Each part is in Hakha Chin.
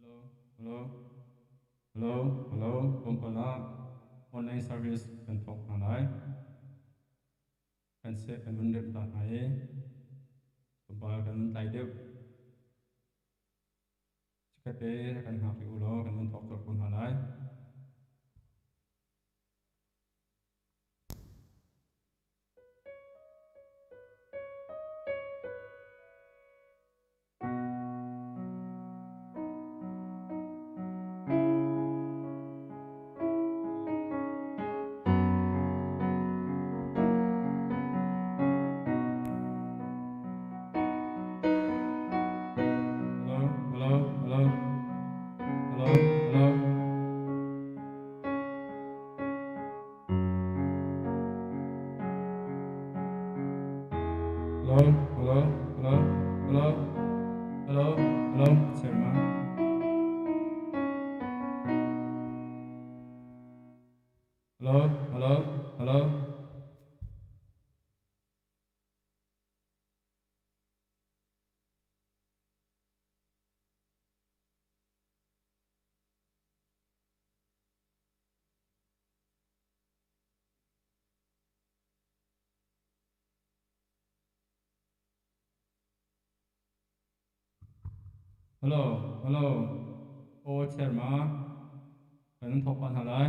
Hello, hello, hello, tlawmpal ah online service kan thawk hna lai. Kan seh kan vun remh ta hna i tlawmpal kan vun tlai deuh. Chikkhatte kan hngak rih u law kan vun thawk colh ko hna lai. Hello, hello, hello, hello, hello. Hello, hello, hello, hello, hello, hello, Chairman. Hello, hello, hello. Hello, hello. Aw chairma. Kan thawk pah hna lai.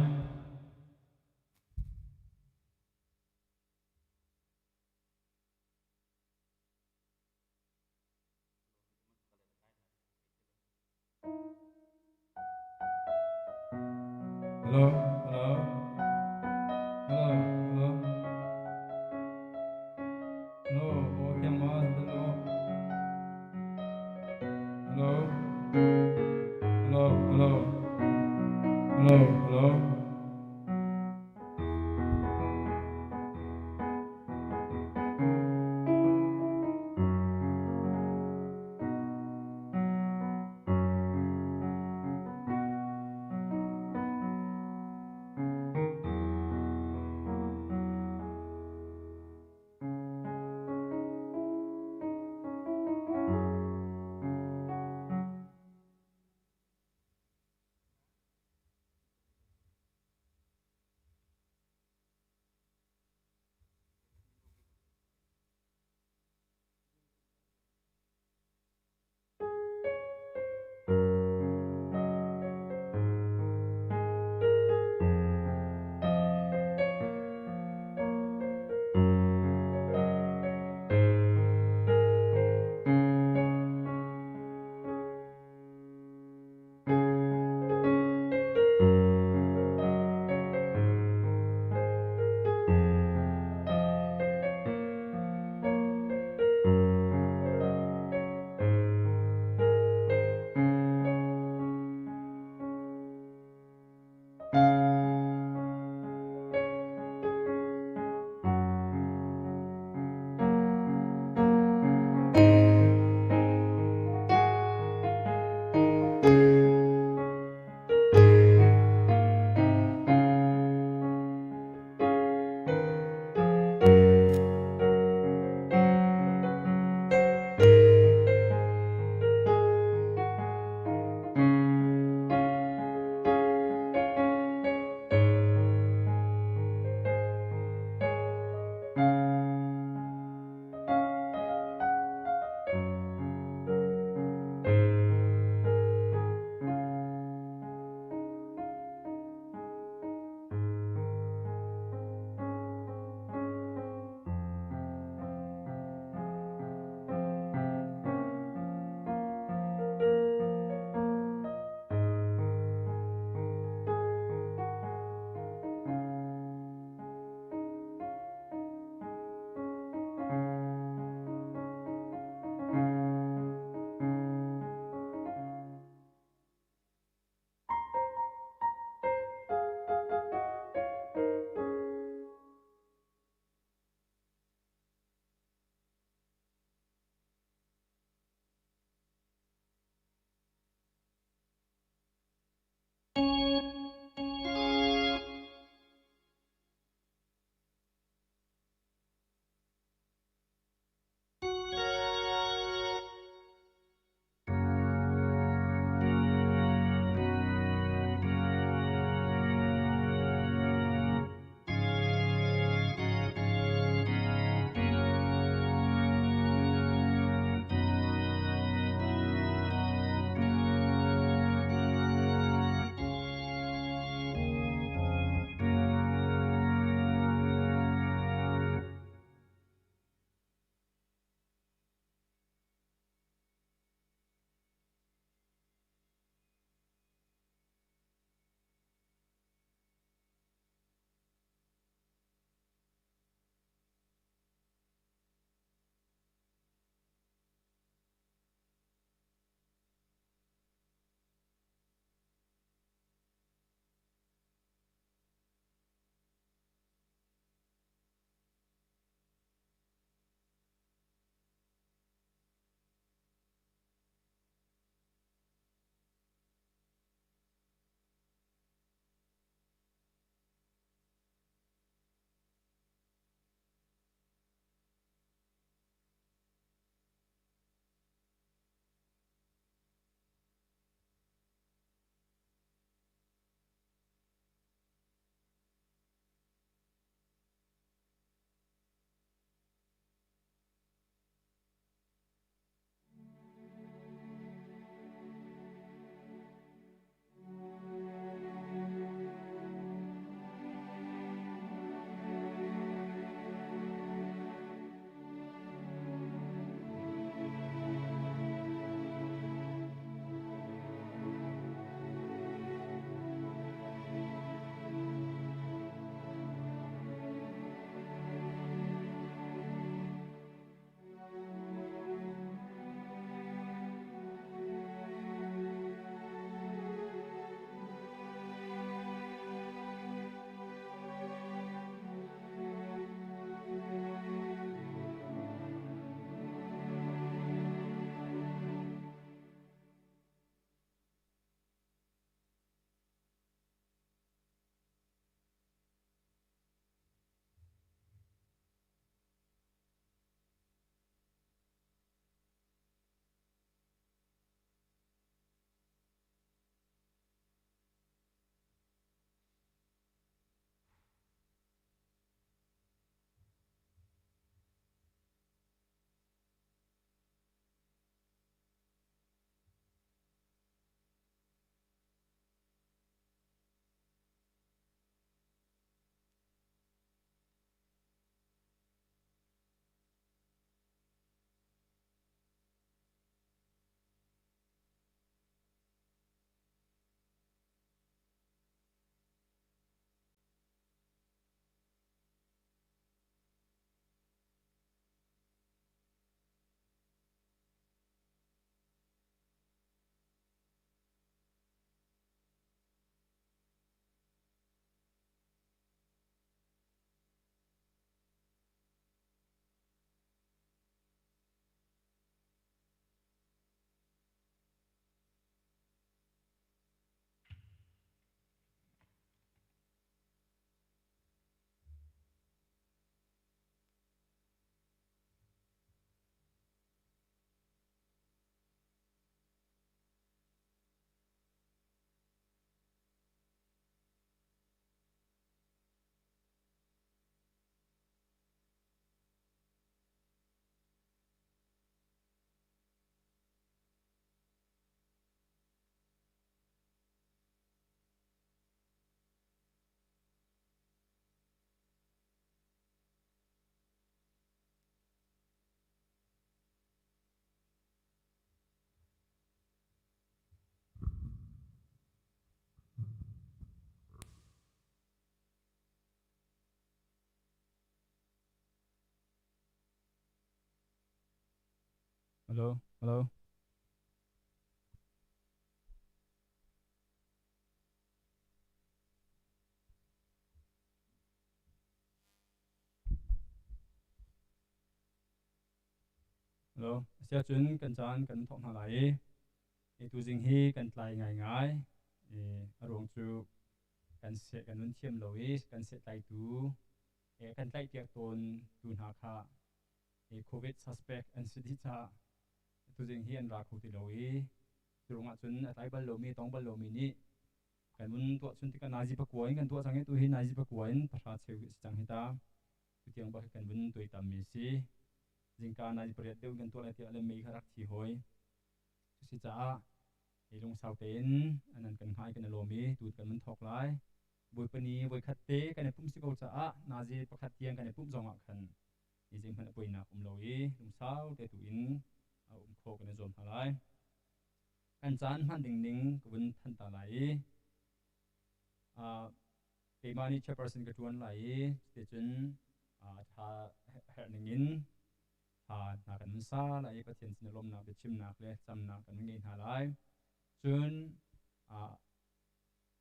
Hello, hello, hello, hello. Hello, aw thiang ma hello. Hello, hello, hello, hello, hello. Hello, hello. Hello. Asiahcun kan caan kan thawk hna lai i i tuzing hi kan tlai ngaingai. I a ruang cu kan seh kan nun thiam lo i kan seh tlaitu kan tlaihpiak tawn tu hna kha i COVID suspect an si dih caah tuzing hi an ra kho ti lo i cu ruangah cun a tlai bal lomi tong bal lomi nih kan vun tuah chun tikah nazi pakua in kan tuah cang i tu hi nazi pakua in pahra cheu si cang hi ta. Tutiang bak hi kan vun tuaitam mi si. Zingka nazi pariat deuh in kan tuah lai tiah le mei kha rak thi hoi. Cusi caah hi lungsau tein anan kan hngai kan i lawm i tu kan vun thawk lai. Bawipa ni voikhat te kan i pumh si ko caah nazi pakhat tiang kan i pumh zongah khan ni zeihmanh a poinak um lo i lungsau te tu in a um khawh kan i zuam hna lai. Kan caan hman ding ning ka vun thanh ta lai i keimah nih chairperson ka ṭuan lai i cuticun ṭha herh ning in thla hna kan hun sa lai i Pathian sin lawmnak biachimnak le camnak kan ngei hna lai. Cun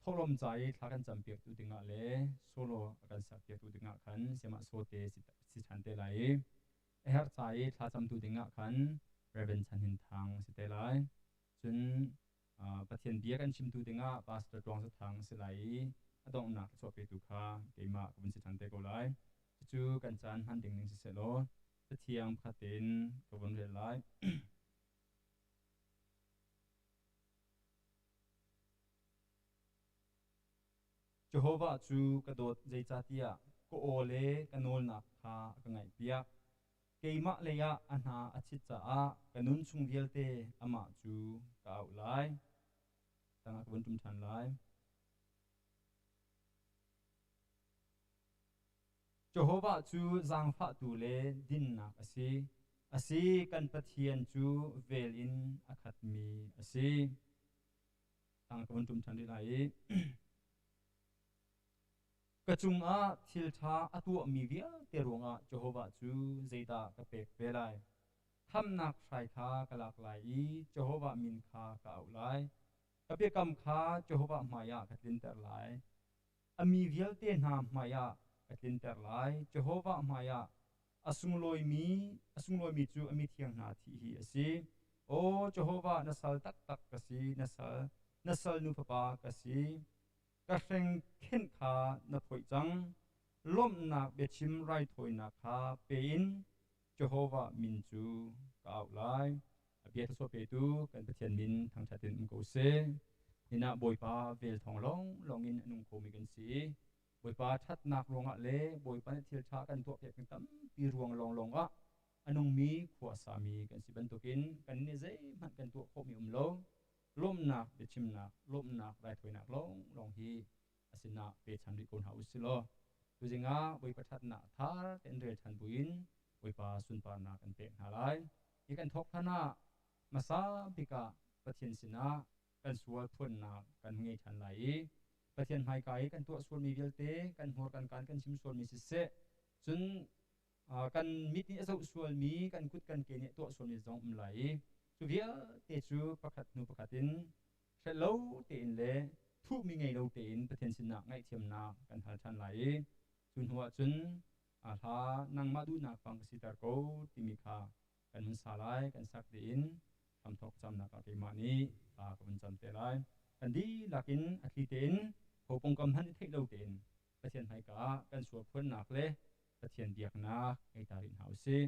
thawhlawm ca i thla kan campiaktu dingah le solo a kan sakpiaktu dingah khan siamah sawte si ṭhan te lai i a herh ca i thla camtu dingah khan Reverend Chan Hin Thang si te lai. Cun Pathian bia kan chimtu dingah Pastor Tluang Za Thang si lai i a donghnak thluachuah petu kha keimah ka vun si ṭhan te ko lai. Cucu kan caan hman ding ning siseh law Cathiang pakhat tein ka vun rel lai. Jehovah cu ka dawt zeicahtiah ka aw le ka nawlnak kha a ka ngaihpiak. Keimah leiah a hna a chit caah ka nun chung vialte amah cu ka auh lai. Tangah ka vun ṭum ṭhan lai. Jehovah cu zaangfahtu le dinnak a si. A si, kan Pathian cu vel in a khatmi a si. Tang ka vun ṭum ṭhan rih lai i Ka cungah thil ṭha a tuahmi vialte ruangah Jehovah cu zeidah ka pek ve lai? Khamhnak hrai kha ka lak lai i Jehovah min kha ka auh lai. Ka biakam kha Jehovah hmaiah ka tlinter lai. A mi vialte hna hmaiah ka tlinter lai. Jehovah hmaiah a sunglawimi a sunglawimi cu a mithiang hna thih hi a si. Aw Jehovah, na sal taktak ka si, na sal, na salnu fapa ka si. Ka hreng khenh kha na phoih cang. Lawmhnak biachim raithawinak kha pe in Jehovah min cu ka auh lai. A bia thluachuah petu kan Pathian min thangṭhat in um ko seh. Hin ah Bawipa vel thawng lawnglawng in a nung khomi kan si i Bawipa ṭhatnak ruangah le Bawipa nih thil ṭha kan tuahpiak ning tampi ruang lawnglawng ah a nungmi khua a sami kan si bantukin kan nih zeihmanh kan tuah khawhmi um lo. Lawmhnak biachimnak, lawmhnak raithawinak lawnglawng hi a sinah pechan rih ko hna u si law tuzing ah Bawipa ṭhatnak thar tein rel ṭhan buin Bawipa sunparnak kan pek hna lai. Hi kan thawk hlan ah hmasa bik ah Pathian sinah kan sual phuannak kan ngei ṭhan lai i Pathian hmaika i kan tuah sualmi vialte kan hmur kan kaan kan chim sualmi siseh cun kan mit nih a zoh sualmi kan kut kan ke nih a tuah sualmi zong um lai i cu vialte cu pakhat hnu pakhat in hrelh lo tein le thuhmi ngei lo tein Pathian sinah ngaihthiamnak kan hal ṭhan lai i cu hnu ah cun a hla nangmah duhnak bang ka siter ko timi kha kan hun sa lai kan sak dih in hramthawk camnak ah keimah nih hla ka vun cam te lai. Kan dihlak in a thli tein ho pongkam hmanh i theih lo tein Pathian hmaika ah kan sual phuannak le Pathian biaknak ngei ta rih hna usih.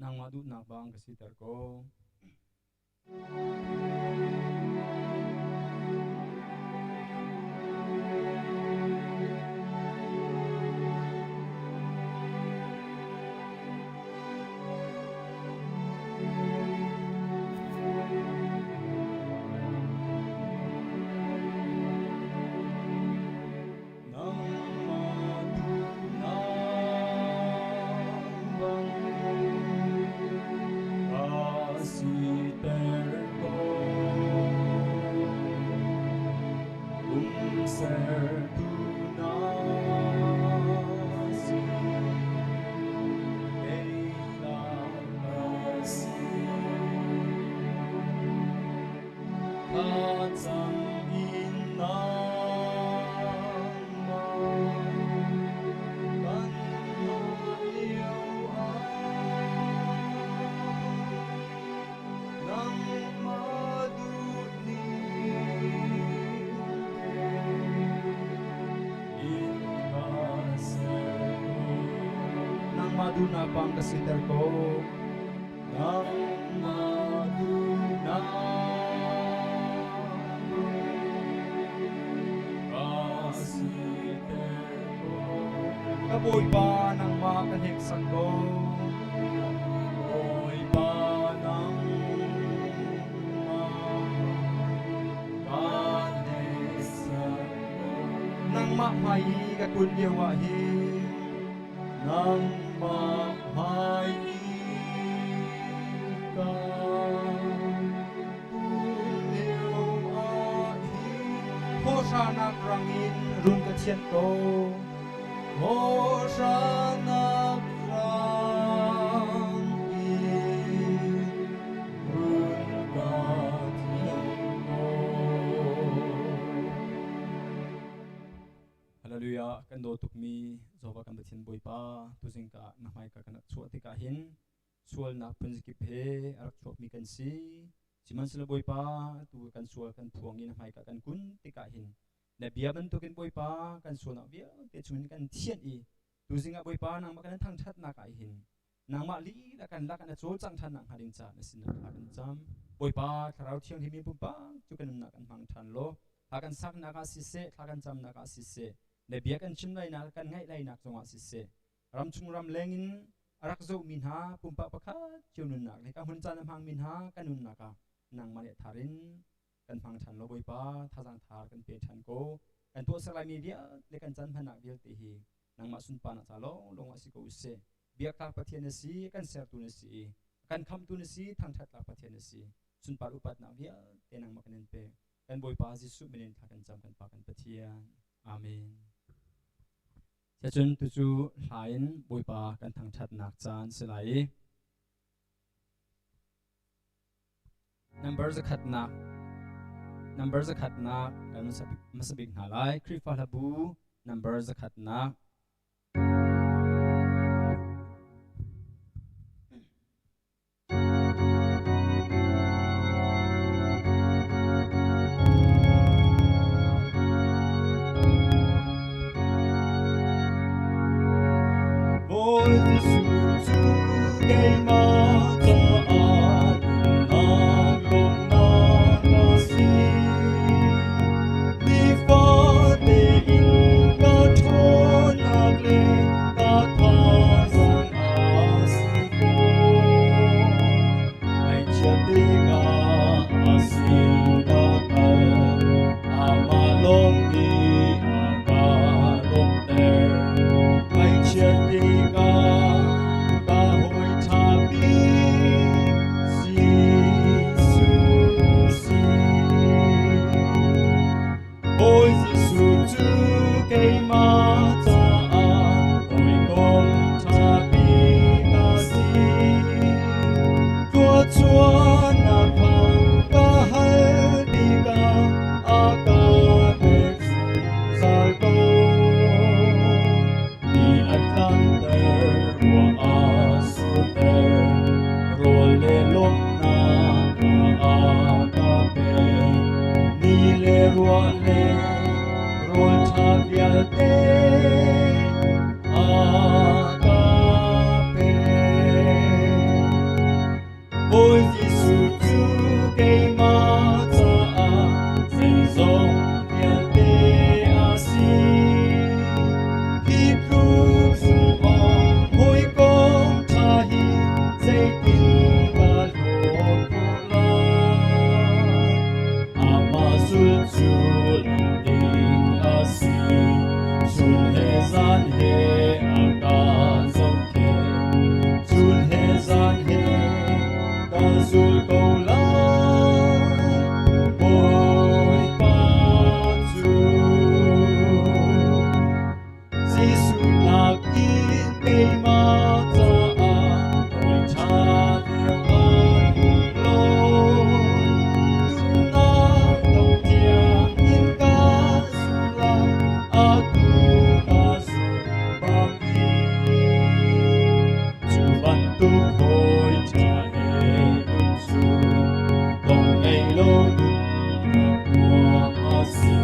Nangmah duhnak bang ka siter ko. Nangmah duhnak bang ka siter ko. Umsertu na si kei ka si. Thlacam in nangmah kan hngah lio ah nangmah duhning in ka ser ko. Nangmah duhnak bang ka siter ko. Nangmah duhnak ka siter ko. Ka Bawipa nangmah ka hneksak ko. Bawipa nangmah ka hneksak ko. Nangmah hmai i ka kun lio ah hin nangmah hmai i ka kun lio ah hin hawhranak rangin run ka thianh ko. Hawhranak rang in run ka thianh ko. Hallelujah. Kan daw tukmi Jehovah kan Pathian Bawipa, tuzing ka na hmaika kan rak chuah tikah hin sualnak phunzikip he a rak chuakmi kan si. Sihmanhsehlaw Bawipa, tu kan sual kan phuang i na hmaika kan kun tikah hin na bia bantukin Bawipa kan sualnak vialte chungin kan thianh i tuzing ah Bawipa nangmah kan thangṭhatnak ah hin nangmah lila kan lak na cawlcangh ṭhan nak hnga ding caah na sinah thla kan cam. Bawipa Thlarau Thianghlim in pumpak cu kan nunnak kan hmang ṭhan law thla kan saknak ah siseh, thla kan camnak ah siseh, na bia kan chim lainak kan ngaih lainak zongah siseh, ramchung ram leng in a rak zohmi hna pumpak pakhat cio nunnak le ka hmun caan a hmangmi hna kan nunnak ah nangmah nih thar in kan hmang ṭhan law Bawipa thazaang thar kan pe ṭhan ko. Kan tuahser laimi vialte kan caan hmannak vialte hi nangmah sunparnak ca lawnglawng ah si ko usih. Biaktlak Pathian na si, kan sertu na si i kan khamhtu na si, thangṭhattlak Pathian na si. Sunpar upatnak vialte nangmah kan in pek. Kan Bawipa Jesuh min in thla kan cam kan Pa kan Pathian. Amen. Cun tucu hla in Bawipa kan thangṭhatnak caan si lai i Number zakhatnak kan hmasa bik hna lai. Khrihfa hlabu number zakhatnak. Bawi Jesuh cu keimah caah nunnak lawmhnak a si. Nifate in ka ṭhawnnak le ka thazaang a si fawn. Ngaihchiat tikah a sin ka kal, amah lawng nih a ka lawmhter. Ngaihchiat tikah ka hawi ṭha bik Jesuh si. Bawi Jesuh cu keimah caah hawikom ṭha bik a si. Thluachuahnak kha ka hal tikah a ka pek zungzal ko. Ni a tlanter, ruah a surter, rawl le lawmhnak kha a ka pek. Ni le ruah le rawl ṭha vialte a ka pek. cu lam ding a si. Chun he zan he a ka zohkhenh. Chun he zan he ka zul ko lai. Bawipa cu. Jesuh nakin keimah caah hawi ṭha deuh an um lo. Nunnak dong tiang in ka zul lai, atu ka zul bangin. Cu bantuk hawi ṭha he nun cu dong ngei lo nunnak nuam a si.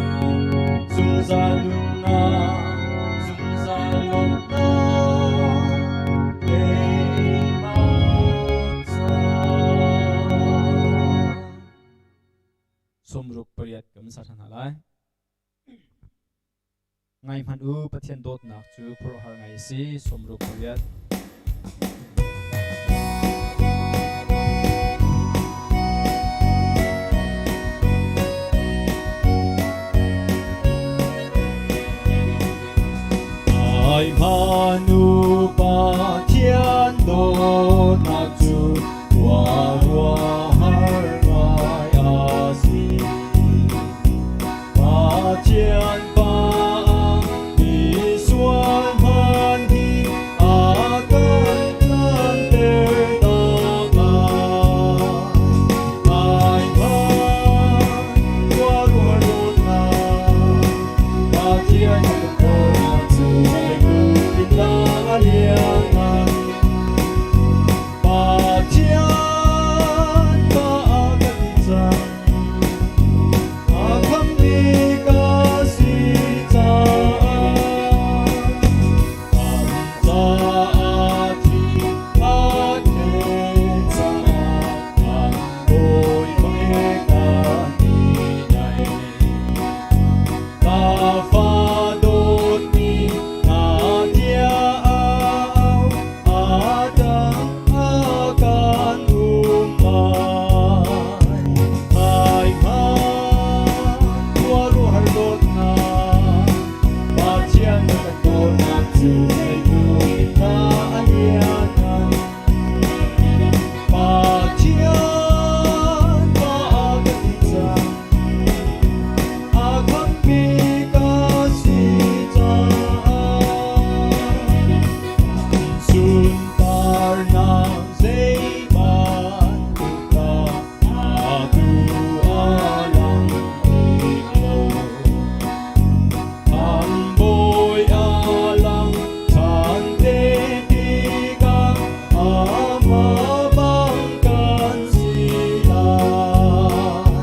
Zungzal nunnak, zungzal lawmhnak, keimah caah. 68 kan sa ṭhan hna lai. Ngai hmanh u, Pathian dawtnak cu khuaruahhar ngai a si. 68. Ai hmanu Pathian dawtnak cu khuaruahhar ngai a si. Pathian Pa misual hman hi a kan tlanter tak ai. Ai hman khuaruahhar dawtnak Pathian dawtnak cu zeitluk in dah a lianngan. Pathian pa a kan cang. A khammi ka si caah kan caah thi a thlet caah kan Bawipa he kan i naih. Ka fa dawtmi hna tiah a dang a kan um lai. Ngai hmanh khuaruahhar dawtnak Pathian na kan dawtnak cu zeitluk in dah a lianngan. Pathian pa a kan ti cang. A khammi ka si caah sunparnak zeibantuk dah atu a lang ti lo. Khamhbawi a lang ṭhan te tikah amah bang kan si lai.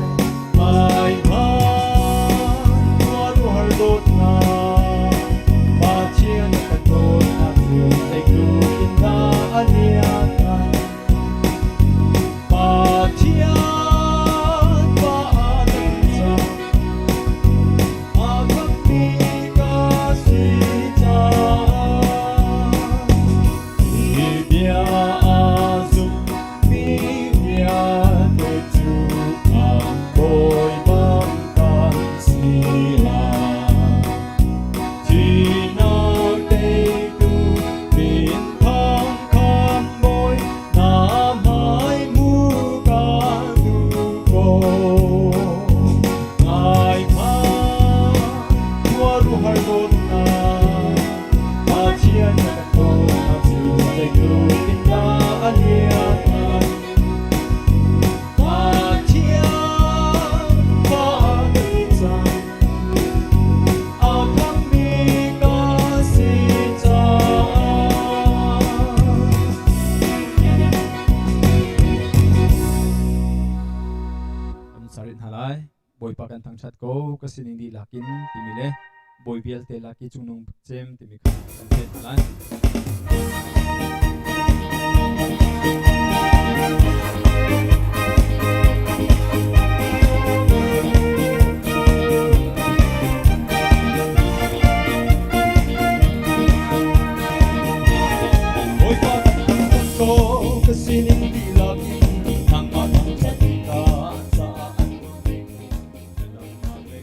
Ngai hmanh khuaruahhar dawtnak Pathian kan dawtnak cu zeitluk in dah a lianngan. Pathian pa kan cang. A khammi ka si caah hi bia a zummi vialte cu an bawi bang kan si lai. Thihnak teitu minthang khamhbawi na hmai hmuh kan duh ko. Ngai hmanh khuaruahhar dawtnak Pathian na kan dawtnak cu zeitluk in dah a lianngan. Pathian pa kan cang. A khammi ka si caah. Kan sarit hna lai. Bawipa kan thangṭhat ko ka sining dihlak in timi le bawi vialte lak i cungnung cem timi kha kan pek hna lai. Bawipa kan thangṭhat ko ka sining dihlak in nangmah thangṭhat ka caah an bik.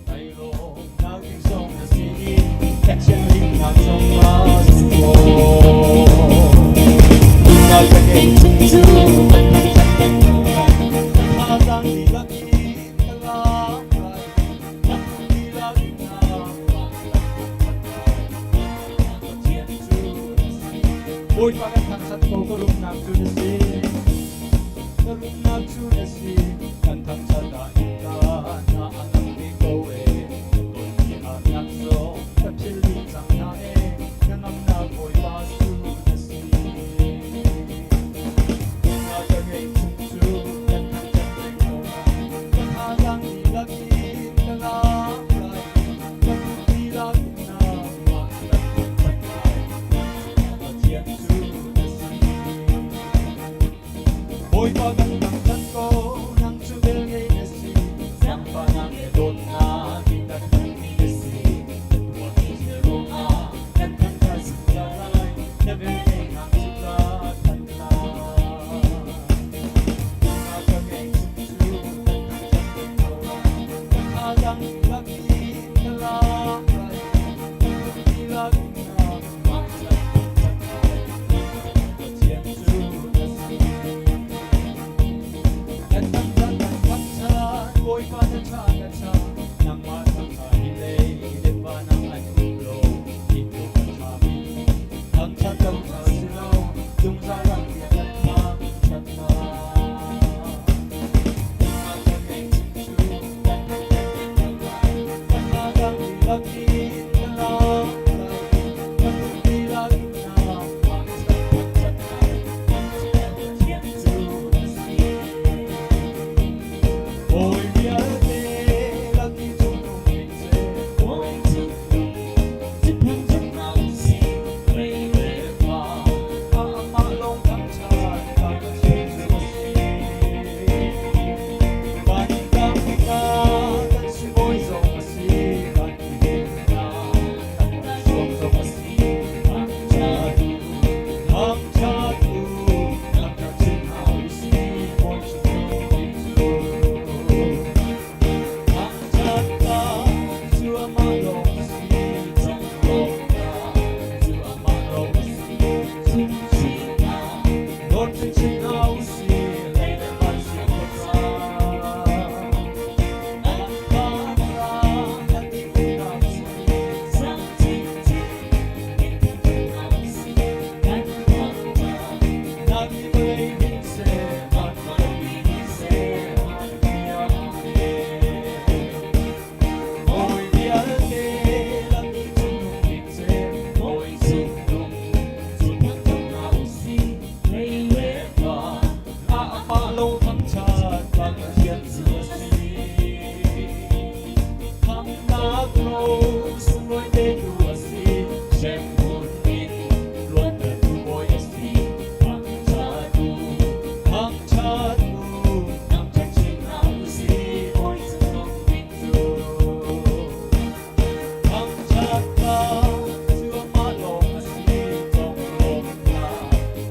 Bawipa kan thangṭhat ko, ka rumnak cu na si. Ka rumnak cu na si, kan thangṭhat ah innka na a ngang ve ko ee. Ka tonmi harnak zong ka philh dih cang hna ee. Hnangamnak Bawipa cu na si. Na ka ngeih chung cu kan thangṭhat peng ko lai. Ka thazaang dihlak in ka lak lai. Ka kut dihlak in nangmah kan thangṭhat lai. Pathian cu na si. Bawipa kan thangṭhat ko, nang cu velngei na si. Zaangfahnak le dawtnak in kan hmuhmi na si. Na tuahmi thil ruangah kan thangṭhat zungzal lai. Na velngeihnak cu ka thanh lai. Na ka ngeih chung cu kan thangṭhat peng ko lai. Ka thazaang dihlak in ka lak lai. Ka kut dihlak in nangmah kan thangṭhat lai. Pathian cu na si. Kan thangṭhat, kan thangṭhat, Bawipa na ṭha, na ṭha. Nangmah thangṭha hi lei le van ah an um lo. Hi tluk a ṭhami thangṭhat lo ṭha si lo. Zungzal ah bia kan thangṭhat lai. Nangmah kan ngeih chung cu kan thangṭhat peng ko lai. Kan thazaang dihlak in ka lak lai. Ka kut dihlak in nangmah kan thangṭhat lai. Pathian cu na si. Bawi vialte lak i cungnung bik cu Bawi cungnung cu thangṭhat hna usih. Lei le va amah lawng thangṭhat ka Pathian cu a si. Kan kangkah kan sibawi zong a si, kan i vennak kan ralhruang zong a si. Thangṭhat u, thangṭhat u, thangṭhat chin hna usih, Bawi cungnung bik cu. Thangṭhatnak cu amah lawng a si, conglawmhnak cu amah lawng a si. Chimchihnak nawl chinchin hna usih, lei le van siangpahrang. Nan thazaang kan i umnak si, sang chinchin in thangṭhat hna usih, kan thangṭhat. Nan i vawlei hnin seh, van vawleipi hnin seh, Hallelujah, Amen. Bawi vialte lak i cungnung bik cem, Bawi cungnung cu thangṭhat hna usih, lei le van ah amah lo thangṭhat Pathian cu a si. Khamhnak ro sunglawi petu a si, hremhmun in luattertu Bawi a si. Thangṭhat u, thangṭhat u, thangṭhat chin hna usih, Bawi cungnung bik cu. Thangṭhatnak cu amah lawng a si, conglawmhnak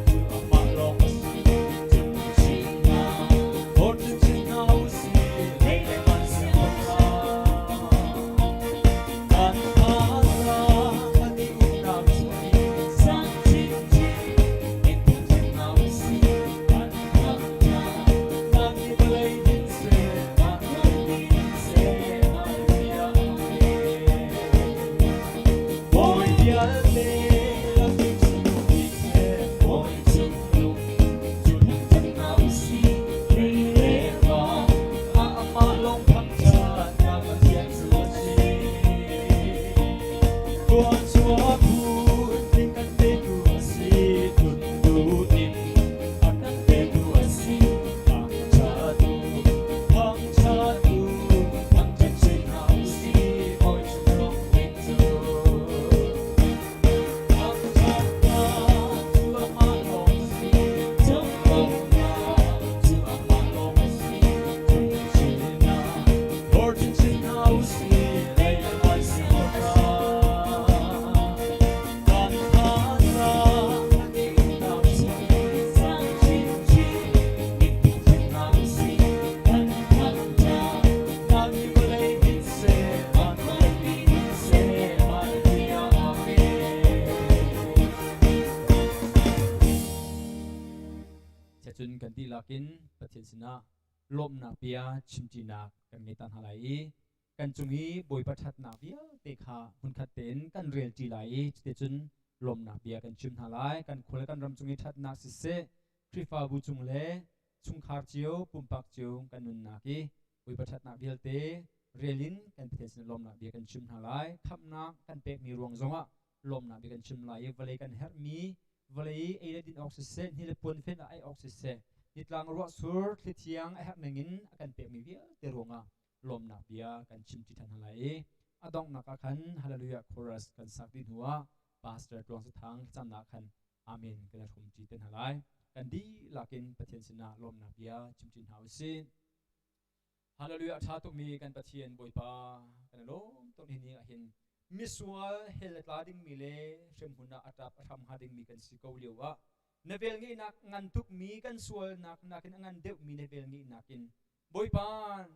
cu amah lawng a si. Cungchinnak, hlawt chinchin hna usih, lei le van siangpahrang. Kan thazaang kan i umnak cu sang chinchin in thangṭhat hna usih, kan thangṭhat. Nan i vawlei din seh, van vawleipi din seh, Hallelujah, Amen. Bawi vialte lak i cungnung bik seh, Bawi cungnung cu thangṭhat hna usih, lei le van ah amah lawng thangṭhat na Pathian cu a si. Tuanchuak phun tling kan petu a si, tunduh in a kan petu a si. Thangṭhat u, thangṭhat u, thangṭhat chin hna usih, Bawi cungnung bik cu. Thangṭhatnak cu amah lawng a si, conglawmhnak cu amah lawng a si. Cungchinnak, hlawr chinchin hna usih, lei le van siangpahrang. Kan thazaang kan i umnak cu sang chinchin in thangṭhat hna usih, kan thangṭhat. Nan i vawlei hnin seh, van vawleipi hnin seh, Hallelujah, Amen. Cun kan dihlak in Pathian sinah lawmhnak bia chimṭinak kan ngei ta hna lai i kan cung i Bawipa ṭhatnak vialte kha hmunkhat tein kan relṭi lai i cuticun Lawmnak bia kan chim hna lai. Kan khua le kan ram cung i ṭhatnak siseh, Khrihfabu cung le chungkhar cio, pumpak cio kan nunnak i Bawipa ṭhatnak vialte rel in kan Pathian sin lawmnak bia kan chim hna lai. Khamhnak kan pekmi ruang zongah lawmnak bia kan chim lai i vawlei kan herhmi vawlei ei le din awk siseh, hni le puan fen ah ei awk siseh, nitlang ruahsur thlithiang a herh ningin a kan pekmi vialte ruangah lawmnak bia kan chimṭi ṭhan hna lai i a donghnak ah khan Hallelujah Chorus kan sak dih hnuah Pastor Tluang Sathang thlacamnak khan Amen kan i hrawmṭi te hna lai. Kan dihlak in Pathian sinah lawmnak bia chimṭi hna u sih. Hallelujah ṭha tukmi kan Pathian Bawipa kan i lawm tuk ni ah hin misual hell a tla dingmi le hremhmun ah a ṭap a hram hnga dingmi kan si ko lio ah na velngeihnak ngan tukmi kan sualnak nakin a ngan deuhmi na velngeihnak in Bawipa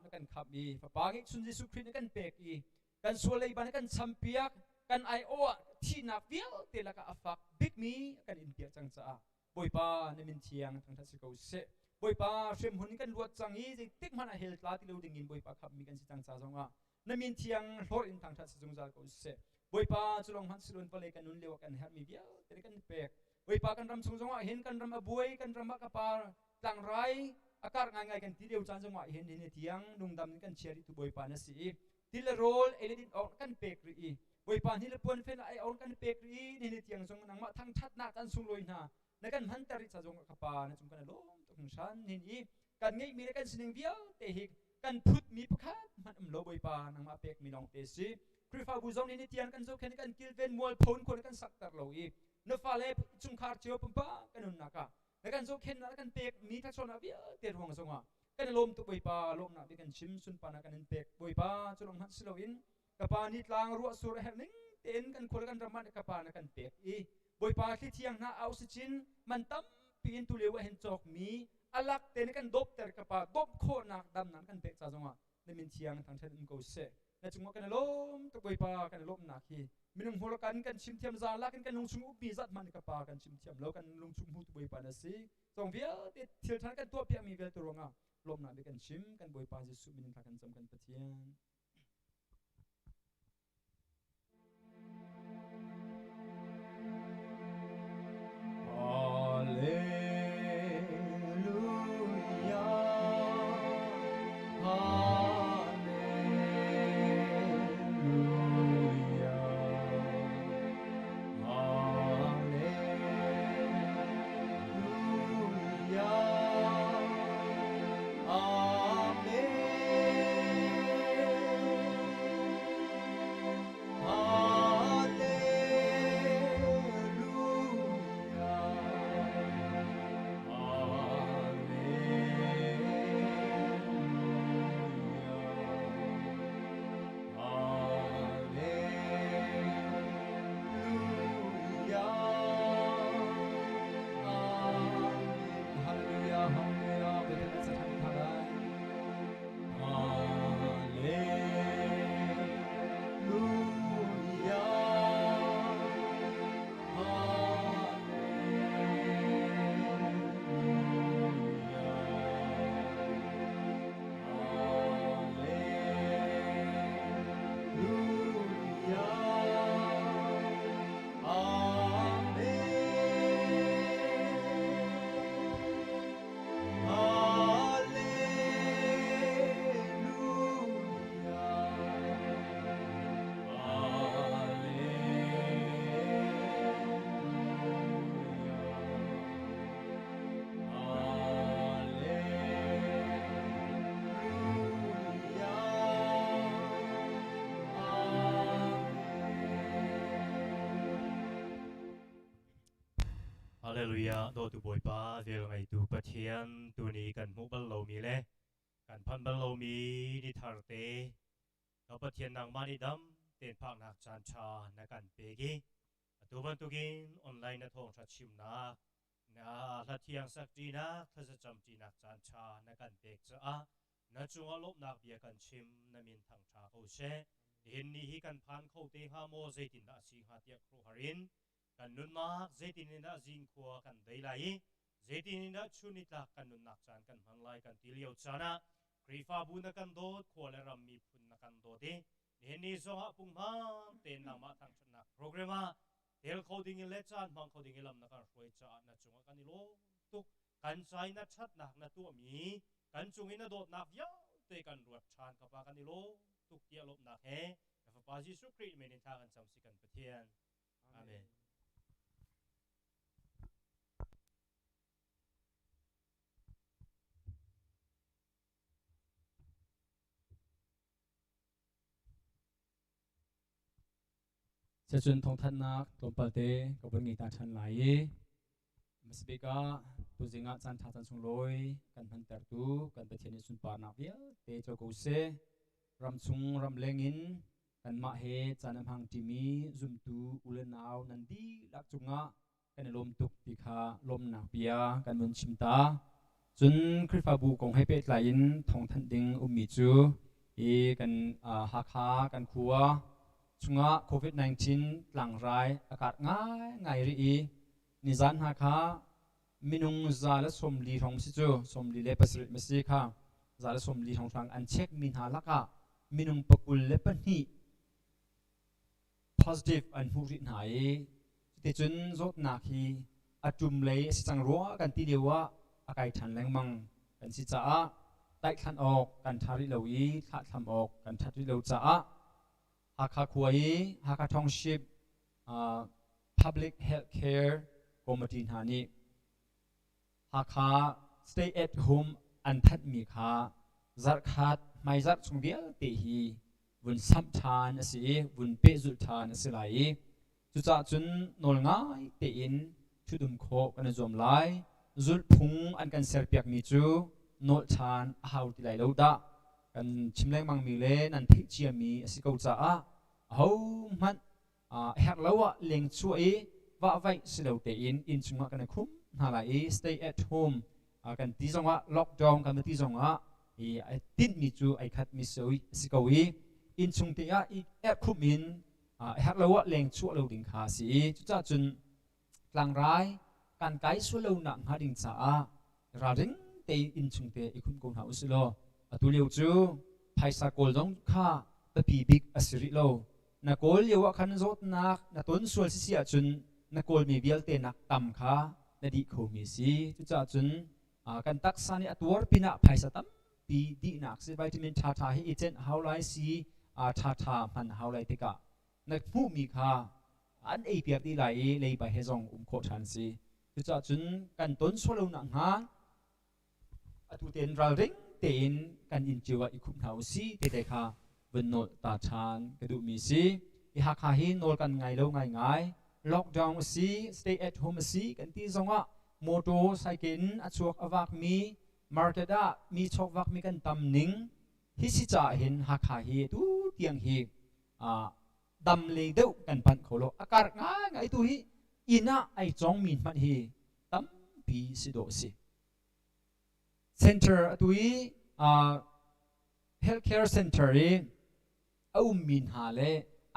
na kan khamh i Fapa ngeihchun Jesuh Khrih na kan pek i kan sual leiba na kan champiak kan aiawh ah thihnak vialte lakah a fak bikmi a kan inpiak cang caah Bawipa na min thiang thangṭhat si ko seh. Bawipa hremhmun in kan luat cang i zeitik hmanh ah hell tla ti lo dingin Bawipa khamhmi kan si cang ca zongah na min thiang hlorh in thangṭhat si zungzal ko seh. Bawipa cu lawng hmanh silon vawlei kan nun lio ah kan herhmi vialte kan pek. Bawipa kan ram chung zongah hin kan ram a buai kan ram ah ka pa tlangrai a karh ngaingai kan ti lio caan zongah hin hin tiang nungdam in kan chia rih tu Bawipa na si i ti le rawl ei le din awk kan pek rih i Bawipa ni le puan fen ai awk kan pek rih i ni tiang zong nangmah thangṭhatnak kan sunglawi hna na kan hmanter rih ca zong ka pa na cung kan lawm tuk hringhran hin i kan ngeihmi le kan sining vialte hi kan phutmi pakhat hmanh um lo Bawipa nangmah pekmi lawngte si Khrihfabu zong nih ni tiang kan zohkhenh kan kilven mualphon khon kan sakter lo i na fale chungkhar cio pumpak kan nunnak ah na kan zohkhenhnak na kan pekmi thluachuahnak vialte ruang zongah kan i lawm tuk Bawipa lawmnak bia kan chim sunparnak kan in pek Bawipa cu lawng hmanh si loin ka pa ni tlang ruah sur a herh ning tein kan khua le kan ram ah ka pa na kan pek i Bawipa thli thiang hna oxygen man tampi in tu lio ah hin cawkmi alak te na kan dawpter ka pa dawp khawhnak damnak kan pek ca zongah na min thiang thangṭhat um ko seh na cungah kan i lawm tuk Bawipa kan i lawmhnak hi minung hmur kan kan chim thiam za lakin kan lungchung upmi zat hmanh ka pa kan chim thiam lo kan lungchung hmu tu Bawipa na si cong vialte thil ṭhan kan tuah piakmi vialte ruangah lawmhnak bia kan chim kan Bawipa Jesuh min in thla kan cam kan Pathian. Hallelujah. Hallelujah. Hallelujah. Amen. Hallelujah dawtu Bawipa vel ngeitu Pathian tuni kan hmuh bal lomi le kan phanh bal lomi ni thar te ka Pathian nangmah nih dam tein phaknak caan ṭha na kan pek i atu bantukin online na thawngṭha chimnak na hlathiang sakṭinak thlazacamṭinak caan ṭha na kan pek caah na cungah lawmhnak bia kan chim na min thangṭha ko seh nihin ni hi kan phan kho te hnga maw zeitindah a si hnga tiah khuaruahhar in kan nunnak zeitin in dah zingkhua kan dei lai i zeitin in dah chun nitlak kan nunnak caan kan hman lai kan ti lio caan ah Khrihfabu na kan dawt khua le ram miphun na kan dawt i nihin ni zongah punghman tein nangmah thangṭhatnak program ah Tel kho ding in le caan hmang kho ding in lam na kan hruai caah na cungah kan i lawm tuk. Kan ca i na ṭhatnak na tuahmi, kan cung i na dawtnak vialte kan ruat ṭhan ka Pa kan i lawm tuk tiah lawmhnak he na Fapa Jesuh Khrih min in thla kan cam si kan Pathian. Amen. Cun thawngthanhnak tlawmpal te ka vun ngei ta ṭhan lai i hmasabik ah tuzing ah caan ṭha caan sunglawi kan hmantertu kan Pathian nih sunparnak vialte co ko seh. Ramchung ramleng in kanmah he caan a hmang ṭimi zumtu u le nau nan dihlak cungah kan i lawm tuk ti kha lawmnak bia kan vun chim ta. Cun Khrihfabu kong he pehtlai in thawngthanh ding ummi cu hi kan Hakha kan khua chungah COVID-19 tlangrai a karh ngaingai rih i nizan hna kha minung 140 hrawng si cu 47 ma si kha 140 hrawnghrang an chekmi hna lakah minung 22 positive an hmuh rih hna i cuticun zawtnak hi a ṭum lei a si cang rua kan ti lio ah a kai ṭhan lengmang kan si caah tlaihthlan awk kan ṭha rih lo i thlahthlam awk kan ṭhat rih lo caah Hakha khua i Hakha Township Public Health Care Committee hna nih Hakha stay at home an thanhmi kha zarhkhat hmaizarh chung vialte hi vun samh ṭhan a si i vun pehzulh ṭhan a si lai i cucaah cun nawl ngai tein ṭhut-um khawh kan i zuam lai. Zulhphung an kan serpiakmi cu nawlh ṭhan a hau ti lai lo dah. Kan chim lengmangmi le nan theih ciami a si ko caah ahohmanh herh lo ah leng chuah i vahvaih si lo tein inn chungah kan i khum hna lai i stay at home kan ti zongah lockdown kan ti zongah i tinhmi cu ai khat mi si ko i inn chung te ah i erhkhum in herh lo ah leng chuah lo ding kha a si i cucaah cun tlangrai kan kai sual lo nak hnga ding caah ralring tein inn chung te i khum ko hna usih law atu lio cu phaisa kawl zong kha biapi bik a si rih lo. Na kawl lio ah khan zawtnak na ton sual si si ahcun na kawlmi vialte nak tam kha na dih khomi si. Cucaah cun kan taksa nih a tuar pinah phaisa tampi dihnak si. Vitamin ṭhaṭha hi i cenh hau lai si, ṭhaṭha hman hau lai tikah na hmuhmi kha an ei piak dih lai i leiba he zong um khawh ṭhan si. Cucaah cun kan ton sual lo nakhnga atu tein ralring tein kan inn cio ah i khumh hna usih ti te kha vun nawl ta ṭhan ka duhmi si. Hi Hakha hi nawl kan ngai lo ngaingai. Lockdown a si, stay at home a si kan ti zongah motor cycle in a chuak a vakmi, market ah mi chawk vakmi kan tam ning hi si caah hin Hakha hi atu tiang hi dam lei deuh kan panh kho lo. A karh ngaingai tu hi inn ah ai cawngmi hmanh hi tampi si dawh a si. Center atu i healthcare center i a ummi hna le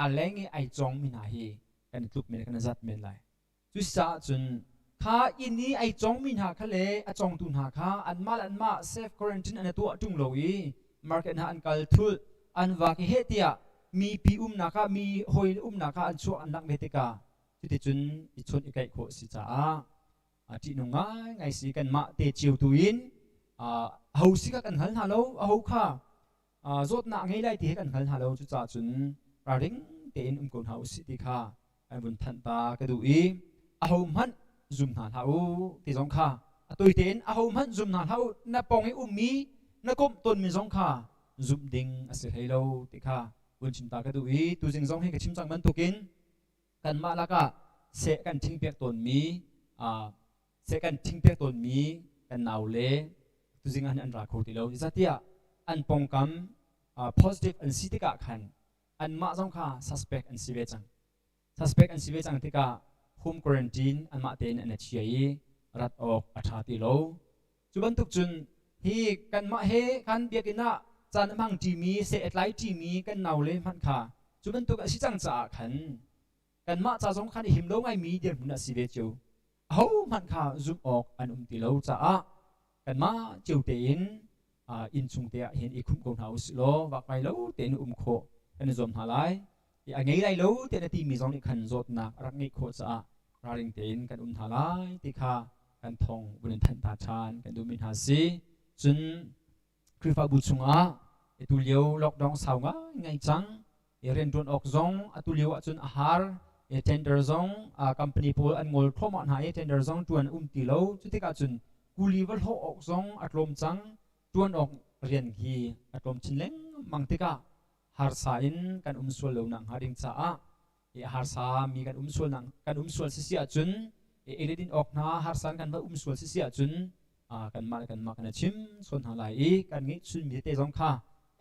a leng i ai cawngmi hna hi kan i tluk men kan i zat men lai. Cucaah cun kha inn i ai cawngmi hna kha le a cawngtu hna kha anmah le anmah self quarantine an i tuah ṭung lo i market hna an kal thulh an vak i heh tiah mipi umnak ah mi hawi umnak ah an chuah an langh ve tikah cuticun i chawnh i kaih khawh a si caah ṭihnung ngaingai si. Kanmah te cio tu in aho si kha kan hngal hna lo, aho kha zawtnak ngei lai ti he kan hngal hna lo. Cucaah cun ralring tein um ko hna usih ti kha an vun thanh ta ka duh i aho hmanh zum hna hlah u ti zong kha a toi tein aho hmanh zum hna hlah u, na pawng i ummi na komh tawnmi zong kha zumh ding a si hlei lo ti kha vun chim ta ka duh i tuzing zong hi ka chim cang bantukin kanmah lakah seh kan ṭhingpiak tawnmi seh kan ṭhingpiak tawnmi kan naule tuzing ah an ra kho ti lo. Zeicahtiah an pawngkam positive an si tikah khan anmah zong kha suspect an si ve cang. Suspect an si ve cang tikah home quarantine anmah tein an i chia i rat awk a ṭha ti lo. Cu bantuk cun hi kanmah he khan biakinn ah caan a hmang ṭimi, seh a tlai ṭimi kan naule hmanh kha cu bantuk a si cang caah khan kanmah ca zong khan i him lo ngaimi dirhmun a si ve cio. Ahohmanh kha zumh awk an um ti lo caah kanmah cio tein inn chung te ah hin i khumh ko hna usih law vakvai lo tein um khawh kan i zuam hna lai. A ngei lai lo tiah na timi zong nih khan zawtnak a rak ngeih khawh caah ralring tein kan um hna lai ti kha kan thong vun in thanh ta ṭhan kan duhmi hna si. Cun Khrihfabu chungah atu lio lockdown sau ngaingai cang. Rianṭuan awk zong atu lio ahcun a har. Tender zong company pawl an ngol thluahmah hna i tender zong ṭuan a um ti lo. Cu tikah cun kuli va hlawh awk zong a tlawm cang. Ṭuan awk rian hi a tlawm chin lengmang tikah harsa in kan um sual lo nak hnga ding caah harsa mi kan um sual nak kan um sual sisi ahcun eidin awk hna harsa kan va um sual sisi ahcun kanmah le kanmah kan i chim sawn hna lai i kan ngeihchun mi tete zong kha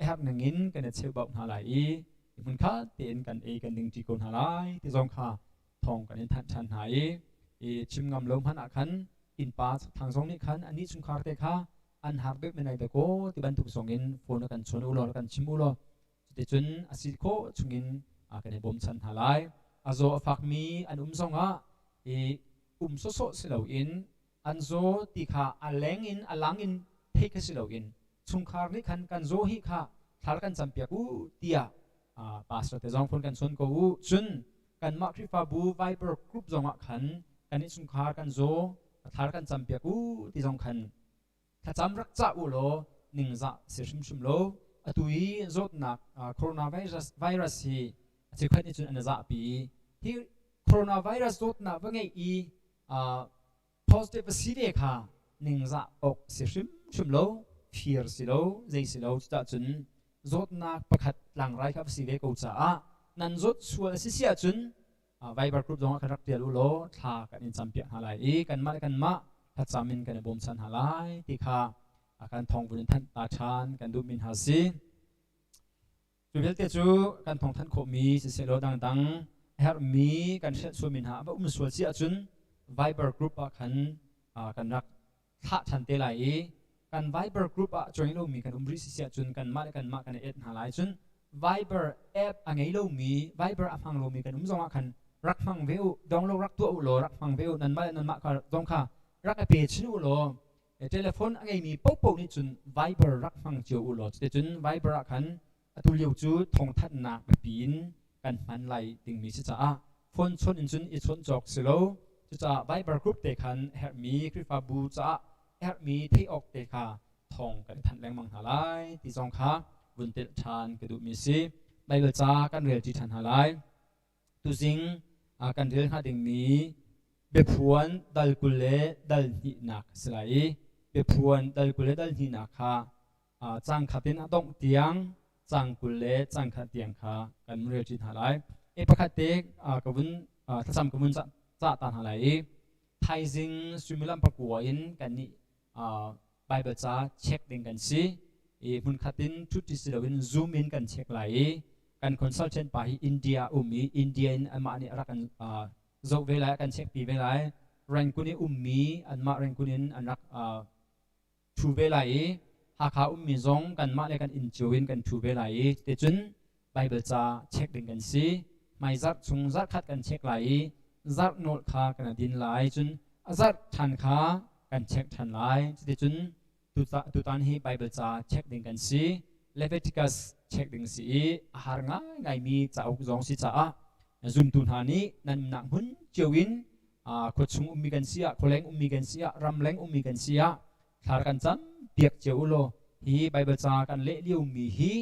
a herh ning in kan i cheubauh hna lai i hmun khat tein kan ei kan ding ṭi ko hna lai ti zong kha thawng kan in thanh ṭhan hna i chim ngam lo hmanh ah khan innpa thang zong nih khan anih chungkhar te kha an har deuh men ai dakaw ti bantuk zong in phone kan chawn u law kan chim u law cuticun a si khawh chungin kan i bawmchan hna lai. A zaw a fakmi an um zongah i um sawsawh si loin an zaw ti kha a leng in a lang in theih kha si loin chungkhar nih khan kan zaw hi kha thlar kan campiak u tiah pastor te zong phone kan chawn ko u. Cun kanmah Khrihfabu Viber group zongah khan kan innchungkhar kan zaw, thlar kan campiak u ti zong khan thlacam rak cah u law ningzah si hrimhrim lo. Atu i zawtnak coronavirus virus hi a cheukhat nih cun an i zahpi i hi coronavirus zawtnak va ngeih i positive a si ve kha ningzah awk si hrimhrim lo, fir si lo, zei si lo. Cucah cun zawtnak pakhat tlangrai kha va si ve ko caah nan zawt sual a si si ahcun Viber group zongah khan rak tial u law thla kan in campiak hna lai i kanmah le kanmah thlacam in kan i bawmchan hna lai ti kha kan thawng vun in thanh ta ṭhan kan duhmi hna si. Cu vialte cu kan thawng thanh khawhmi sisehlaw dangdang a herhmi kan hrial sualmi hna va um sual si ahcun Viber group ah khan kan rak thlah ṭhan te lai i kan Viber group ah join lomi kan um rih si ahcun kanmah le kanmah kan i add hna lai. Cun Viber app a ngei lomi, Viber a hmang lomi kan um zongah khan rak hmang ve u, download rak tuah u law rak hmang ve u, nanmah le nanmah kha zong kha rak i pe chin u law telephone a ngeimi paohpaoh nih cun Viber rak hmang cio u law cuticun Viber ah khan atu lio cu thawngthanhnak biapi in kan hman lai dingmi si caah phone chawnh in cun i chawnh cawk si lo. Cucaah Viber group te khan herhmi Khrihfabu caah herhmi theih awk te kha thawng kan i thanh lengmang hna lai ti zong kha vun telh ṭhan ka duhmi si. Baibal ca kan rel ṭi ṭhan hna lai. Tuzing kan rel hnga dingmi biaphuan dal 20 le dal hnihnak a si lai i biaphuan dal 20 le dal hnihnak kha cang khat in a dongh tiang cang 20 le cang khat tiang kha kan rel ṭi hna lai. E pakhat te ka vun thlacam ka vun cah ta hna lai i thaizing suimilam 9 in kan nih Bible ca check ding kan si i hmunkhat in ṭhuṭi si loin Zoom in kan check lai i kan consultant pa hi India um i India in amah nih a rak kan zoh ve lai, a kan check pi ve lai. Rangoon i ummi anmah Rangoon in an rak ṭhu ve lai i Hakha ummi zong kanmah le kan inn cio in kan ṭhu ve lai i cuticun Bible ca check ding kan si. Hmaizarh chung zarh khat kan check lai i zarh nawlh kha kan din lai. Cun a zarh ṭhan kha kan check ṭhan lai. Cuticun tutan hi Bible ca check ding kan si. Leviticus check ding si i a har ngaingaimi cauk zong si caah zumtu hna nih nan umnak hmun cio in khuachung ummi kan si ah, khualeng ummi kan si ah, ramleng ummi kan si ah thla kan cam piak cio u law hi Bible ca kan leh liomi hi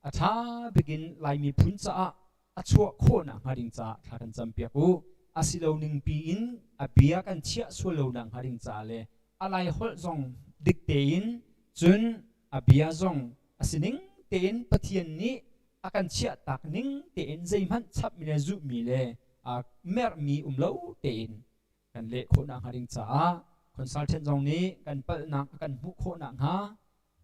a ṭha bik in Lai miphun caah a chuah khawhnak hnga ding caah thla kan campiak u. A si lo ning pi in a bia kan chiah sual lo nak hnga ding caah le a lai holh zong dik tein cun a bia zong a si ning tein Pathian nih a kan chiah tak ning tein zeihmanh chapmi le zuhmi le merhmi um lo tein kan leh khawhnak hnga ding caah consultant zong nih kan palhnak a kan hmuh khawhnak hnga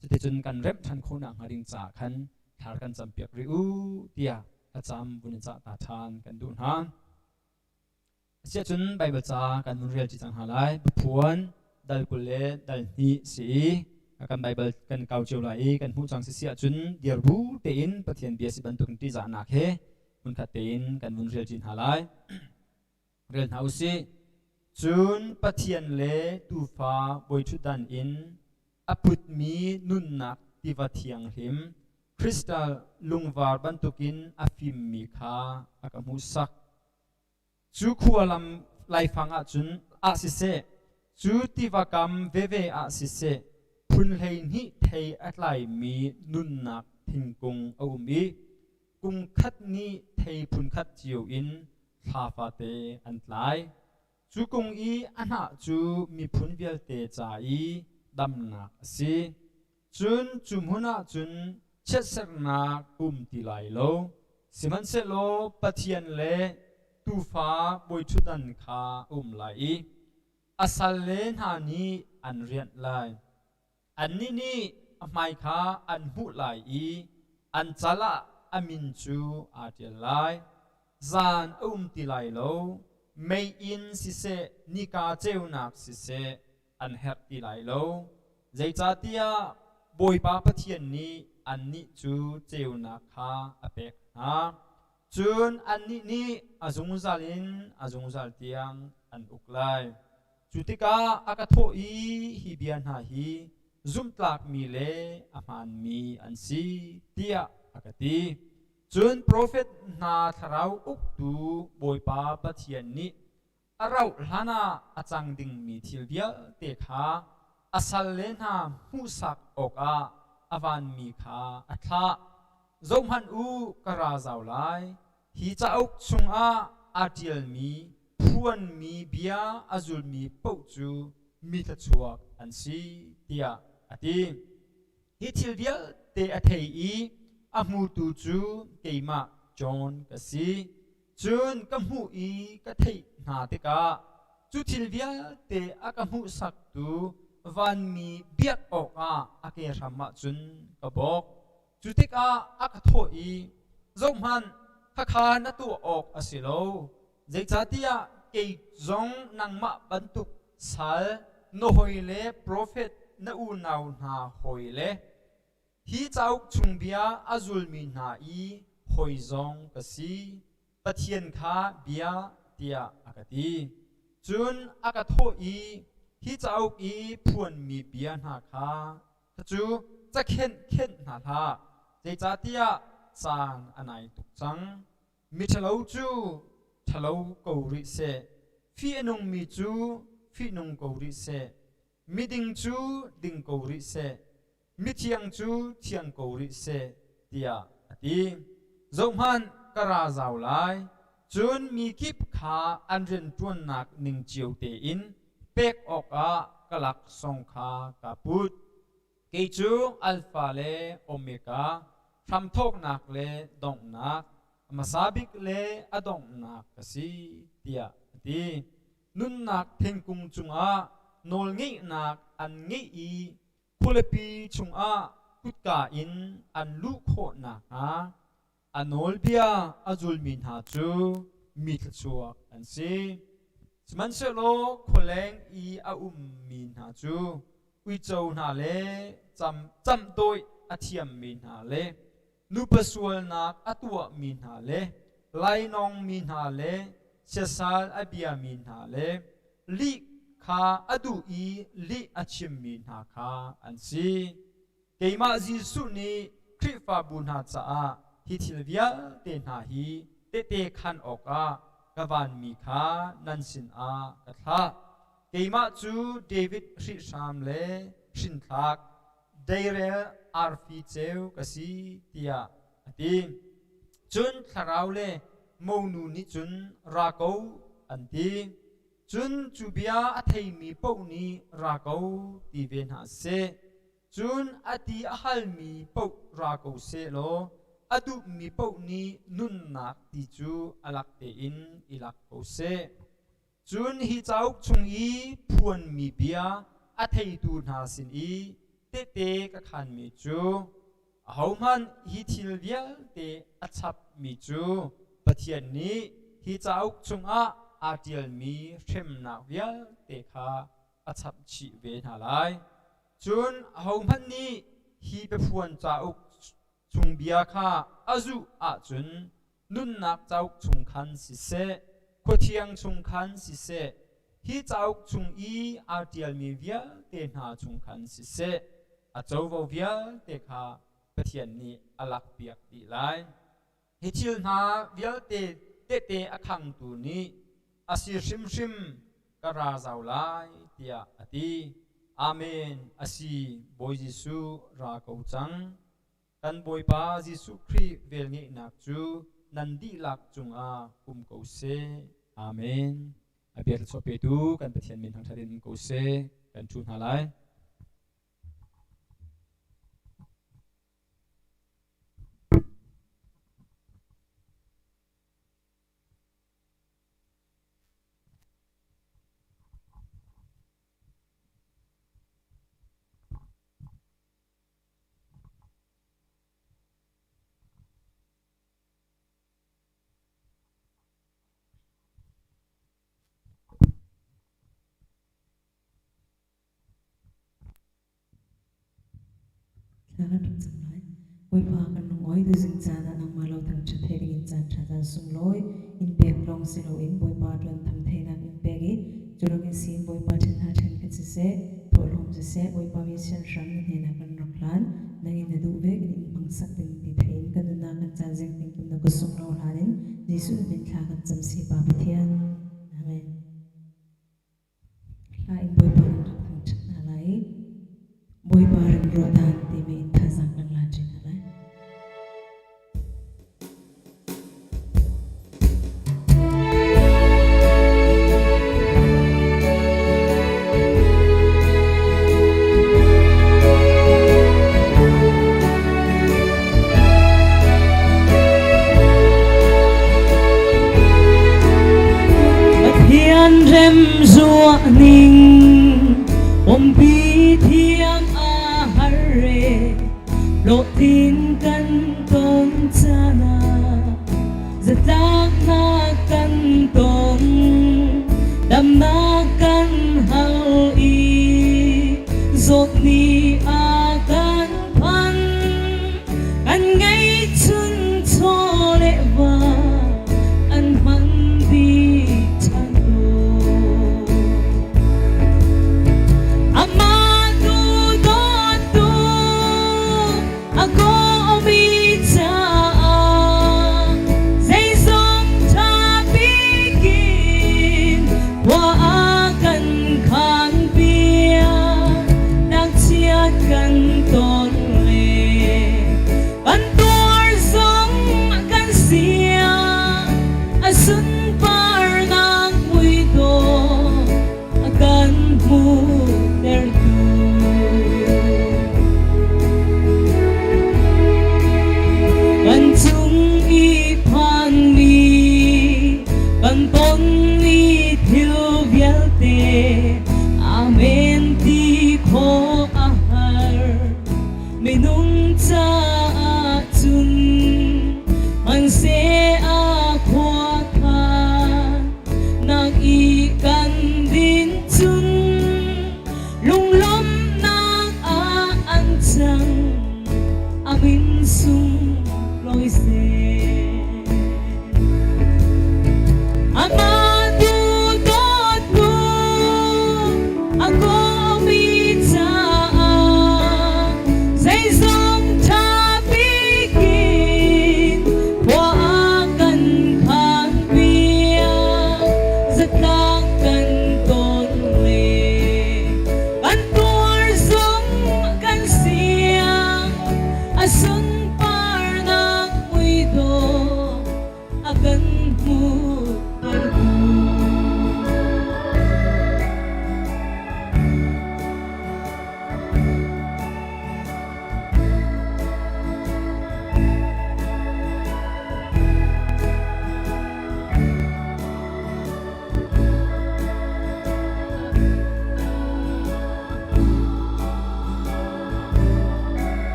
cuticun kan remh ṭhan khawhnak hnga ding caah khan thlar kan campiak rih u tiah thlacam vun in cah ta ṭhan kan duh hna. Asiahcun Baibal ca kan vun rel ṭi cang hna lai. Biaphuan dal 20 le dal 2 si i kan Baibal kan kau cio lai i kan hmuh cang si si ahcun dir bu tein Pathian bia si bantukin ṭihzahnak he hmunkhat tein kan vun rel ṭi hna lai. Rel hna u sih. Cun Pathian le Tuufa bawiṭhutdan in a putmi nunnak tiva thianghlim. Kristal lungvar bantukin a fimmi kha a ka hmuhsak. Cu khua lam laifang ahcun ah siseh, cu tiva kam veve ah siseh, phun 12 thei a tlaimi nunnak thingkung a um i kum khat nih thei phun khat cio in thla fate an tlai. Cu kung i a hnah cu miphun vialte ca i damnak a si. Cun cu hmun ah cun chiatserhnak um ti lai lo. Sihmanhsehlaw Pathian le Tuufa bawiṭhutdan kha a um lai i a salle hna nih an rianh lai. Annih nih a hmai kha an hmuh lai i an cal ah a min cu aa ṭial lai. Zan a um ti lai lo, meiinn siseh, nika ceunak siseh an herh ti lai lo. Zeicahtiah Bawipa Pathian nih annih cu ceunak kha a pek hna. Cun annih nih a zungzal in a zungzal tiang an uk lai. Cu tikah a ka thawh i hi bia hna hi zumhtlakmi le a hmaanmi an si tiah a ka ti. Cun profet hna thlarau uktu Bawipa Pathian nih a rauh hlanah a cang dingmi thil vialte kha a salle hna hmuhsak awkah a vanmi kha a thlah. Zohhmanh u, ka ra zau lai. Hi cauk chungah aa ṭialmi phuanmi bia a zulmi paoh cu mi thluachuak an si, tiah a ti. Hi thil vialte a thei i a hmutu cu keimah John ka si. Cun ka hmuh i ka theih hna tikah cu thil vialte a ka hmuhsaktu vanmi biak awkah a ke hram ah cun ka bawk. Cu tikah a ka thawh i, Zohhmanh, khakha na tuah awk a si lo. Zeicahtiah kei zong nangmah bantuk sal na hawi le profet na unau hna hawi le hi cauk chung bia a zulmi hna i hawi zong ka si. Pathian kha bia tiah a ka ti. Cun a ka thawh i hi cauk i phuanmi bia hna kha cu cakhenh khenh hna hlah, zeicahtiah caan a nai tuk cang. Miṭhalo cu ṭhalo ko rih seh, fih a nungmi cu fihnung ko rih seh, miding cu ding ko rih seh, mithiang cu thiang ko rih seh, tiah a ti. Zohhmanh, ka ra zau lai, cun mi kip kha an rianṭuannak ning cio tein pek awkah ka laksawng kha kaa put. Kei cu Alfa le Omega, hramthawknak le donghnak, a hmasa bik le a donghnak ka si, tiah a ti. Nunnak thingkung cungah nawlngeihnak an ngeih i khualipi chungah kutka in an luh khawh nakhnga a nawlbia a zulmi hna cu mi thluachuak an si. Sihmanhsehlaw khualeng i a ummi hna cu uico hna le camhdawih a thiammi hna le nupa sualnak a tuahmi hna le lainawngmi hna le siasal a biami hna le lih kha a duh i lih a chimmi hna kha an si. Keimah Jesuh nih Khrihfabu hna caah hi thil vialte hna hi tehte khaan awkah ka vanmi kha nan sinah ka thlah. Keimah cu David hrihhram le hrinthlak, deirel arfi ceu ka si, tiah a ti. Cun thlarau le monu nih cun ra ko an ti. Cun cu bia a theimi paoh nih ra ko ti ve hna seh. Cun a ti a halmi paoh ra ko sehlaw a duhmi paoh nih nunnak ti cu a lak tein i lak ko seh. Cun hi cauk chung i phuanmi bia a theitu hna sin i tehte ka khaanmi cu ahohmanh hi thil vialte a chapmi cu Pathian nih hi cauk chungah aa ṭialmi hremnak vialte kha a chap chih ve hna lai. Cun ahohmanh nih hi biaphuan cauk chung bia kha a zuh ahcun nunnak cauk chung khan siseh, khuathiang chung khan siseh, hi cauk chung i aa ṭialmi vialte hna chung khan siseh, a covo vialte kha. Pathian nih a lakpiak dih lai. Hi thil hna vialte tehte a khangtu nih a si hrimhrim ka ra zau lai tiah a ti. Amen. A si, Bawi Jesuh ra ko cang. Kan Bawipa Jesuh Khrih velngeihnak cu nan dihlak cungah um ko seh. Amen. A bia thluachuah petu kan Pathian min thangṭhat in um ko seh. Kan ṭhu hna lai. Thla kan rak cam lai. Bawipa kan lungawi tuzing caan ah nangmah lo thangṭhat thei dingin caan ṭha caan sunglawi in pek lawng si loin Bawipa ṭuan tham theinak in pek i cu lawngin siin Bawipa ṭhen hna ṭhen khat siseh, thawhlawm siseh, Bawipa mi sianhram na hnenah kan rak hlan, nang in na duh vek in in hmangsak ding ti thei in kan nunnak kan caan zingting tum na kut sunglaw hlan in Jesuh na min thla kan cam si Pa Pathian. Amen. Hla in Bawipa kan rak thangṭhat hna lai i Bawipa remruah dan timi in thazaang kan la ṭi hna lai. Pathian remzuah ning umpi thiam a har re hlawhtlin kan ton caan ah zatlaknak kan tong damnak kan hal i zawt ni a kan phan An ngeihchun chaw le va an hman dih ṭhan ko. Amah tu dawttu a kawmi caah zeizong ṭha bikin khua a kan khanpiak. Tlangchiat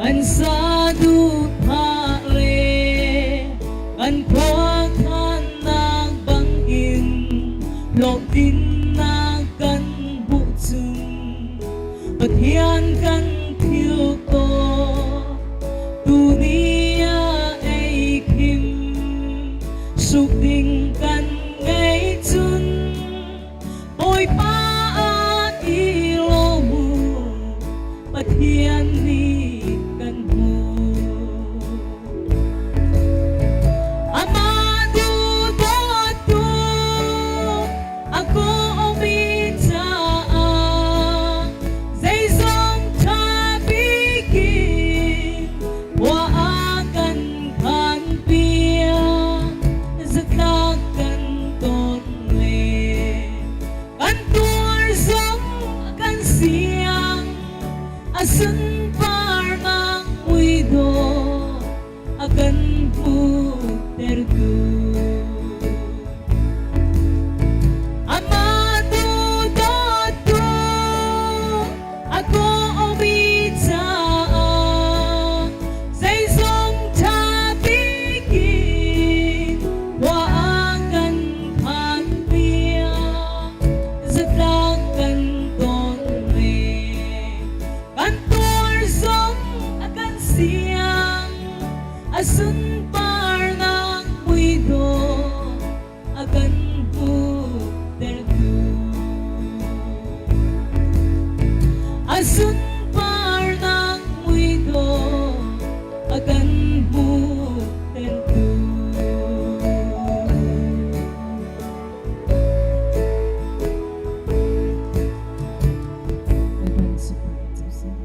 Kan saduhthah le kan khuakhannak bangin hlawhtlinnak kan hmuh chung Pathian kan thil taw tuni ah ei khim suk ding kan ngei cun Bawipa ah i lawm u, Pathian nih kan hmuh. Amah duhdawtu a kawmi caah zeizong ṭha bik in khua a kan khanpiak. Zatlak kan ton le kan tuar zong kan siang a sunparnak muidawh a kan hmuhtertu. Amah tu dawtu a kawmi caah zeizong ṭha bik in khua a kan khanpiak. Zatlak kan ton ve kan tuar zong a kan siang a sunparnak muidawh a kan hmuhtertu. A sunparnak muidawh a kan hmuhtertu. Bawipa nih sunparnak co seh.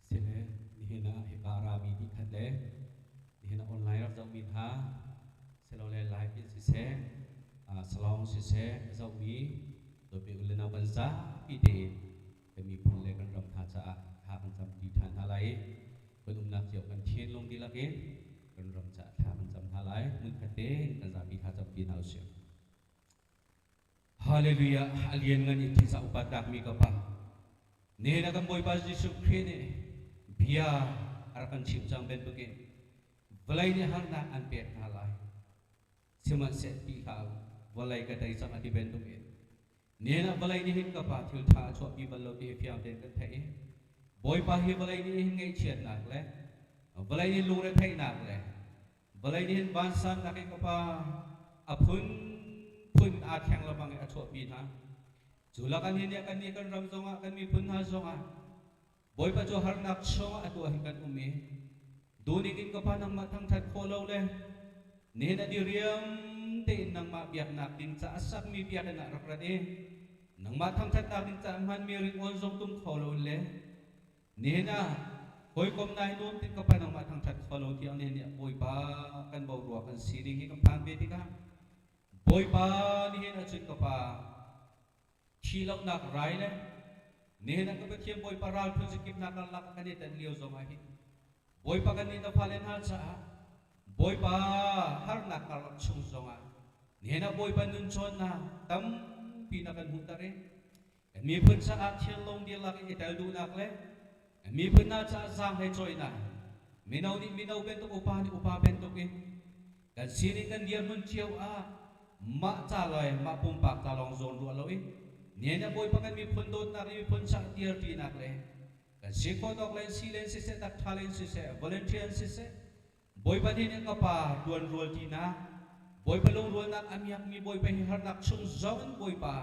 Sile nihin ah hika a rami dih khat le nihin ah online rak zohmi hna silole live in siseh salong siseh a zohmi dawtmi u le nau kan zapi tein kan miphun le kan ram hna caah thla kan camṭi ṭhan hna lai i kan umnak cio kan thinlung dihlak in kan ram caah thla kan cam hna lai. Hmunkhat tein kan zapi thla camṭi hna usih. Hallelujah! A lianngan i thisa upat tlakmi ka Pa. Nihin ah kan Bawipa Jesuh Khrih nih bia a rak kan chimh cang bantukin vawlei nih harnak an pek hna lai. Sihmanhseh ti hlah u, vawlei ka tei cang a ti bantukin Nihin ah vawlei nih hin ka Pa thil ṭha a chuahpi bal lo ti hi fiang tein kan theih i Bawipa hi vawlei nih hin ngaihchiatnak le vawlei nih lungretheihnak le vawlei nih hin vansannak in ka Pa a phunphun aa thleng lengmang i a chuahpi hna. Cu lakah nihin ah kannih kan ram zongah kan miphun hna zongah Bawipa cu harnak chungah atu ah hin kan um i duhning in ka Pa nangmah thangṭhat khawh lo le nihin a diriam tein nangmah biaknak ding caah sakmi biakinn ah rak rat i nangmah thangṭhatnak ding caah hmanmi ringawn zong tum kho lo in le nihin ah hawikom nai nuam tin ka Pa nangmah thangṭhat kho lo tiang nihin ah Bawipa kan boruak kan sining hi kan phan ve tikah Bawipa nihin ahcun ka Pa Thi lohnak rai le nihin ah ka Pathian Bawipa ral phun zakip hna karlak ah kan i tan lio zong ah hin Bawipa kan nih na fale hna caah Bawipa harnak karlak chung zongah nihin ah Bawipa nun cawnnak tampi na kan hmuhter i kan miphun caah thianlung dihlak in i tel duhnak le kan miphun hna caah zaang he cawinak mino nih mino bantuk upa nih upa bantuk in kan sining kan dirhmun cio ah mah ca le mah pumpak ca lawng zawn ruah lo in nihin ah Bawipa kan miphun dawtnak le miphun sak dirṭinak le kan si khawh tawk len si len siseh takṭha len siseh volunteer in siseh Bawipa nih nih ka pa ṭuan rual ṭinak Bawipa lungrualnak a miakmi Bawipa hi harnak chung zong in Bawipa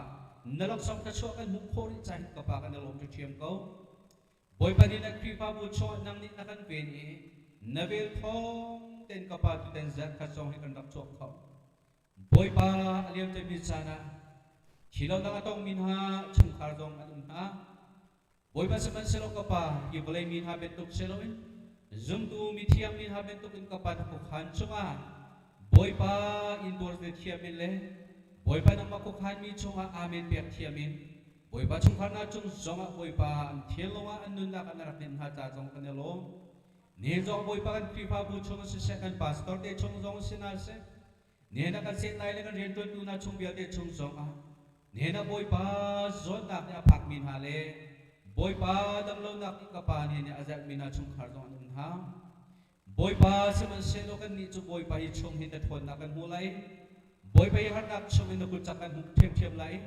na laksawng thluachuah kan hmuh khawh rih ca hin ka pa kan i lawm ṭhiam ko. Bawipa nih na Khrihfabu chungah nang nih na kan ven i na vel thawng tein ka Pa tutan zarh khat zong hi kan rak chuak kho. Bawipa a liamcami caan ah thilonak a tongmi hna chungkhar zong an um hna. Bawipa sihmanhsehlaw ka Pa, hi vawlei mi hna bantuk si loin zumtu mithiang mi hna bantukin ka Pa na khuakhan chungah Bawipa intuar ze thiam in le Bawipa nangmah khuakhan mi chungah amen pek thiam in Bawipa chungkhar hna cung zongah Bawipa an thinlung ah an nunnak ah na rak hnemh hna ca zong kan i lawm. Nihin zong Bawipa kan Khrihfabu chung siseh, kan pastor te chung zong si hna seh, nihin ah kan setlai le kan rianṭuantu hna chung vialte chung zongah nihin ah Bawipa zawtnak nih a phakmi hna le Bawipa damlonak nih ka Pa nih a zelhmi hna chungkhar zong an um hna. Bawipa sihmanhsehlaw kannih cu Bawipa hi chung hin na ṭhawnnak kan hmu lai. Bawipa hi harnak chungin na kut cak kan hmuh ṭhiamṭhiam lai.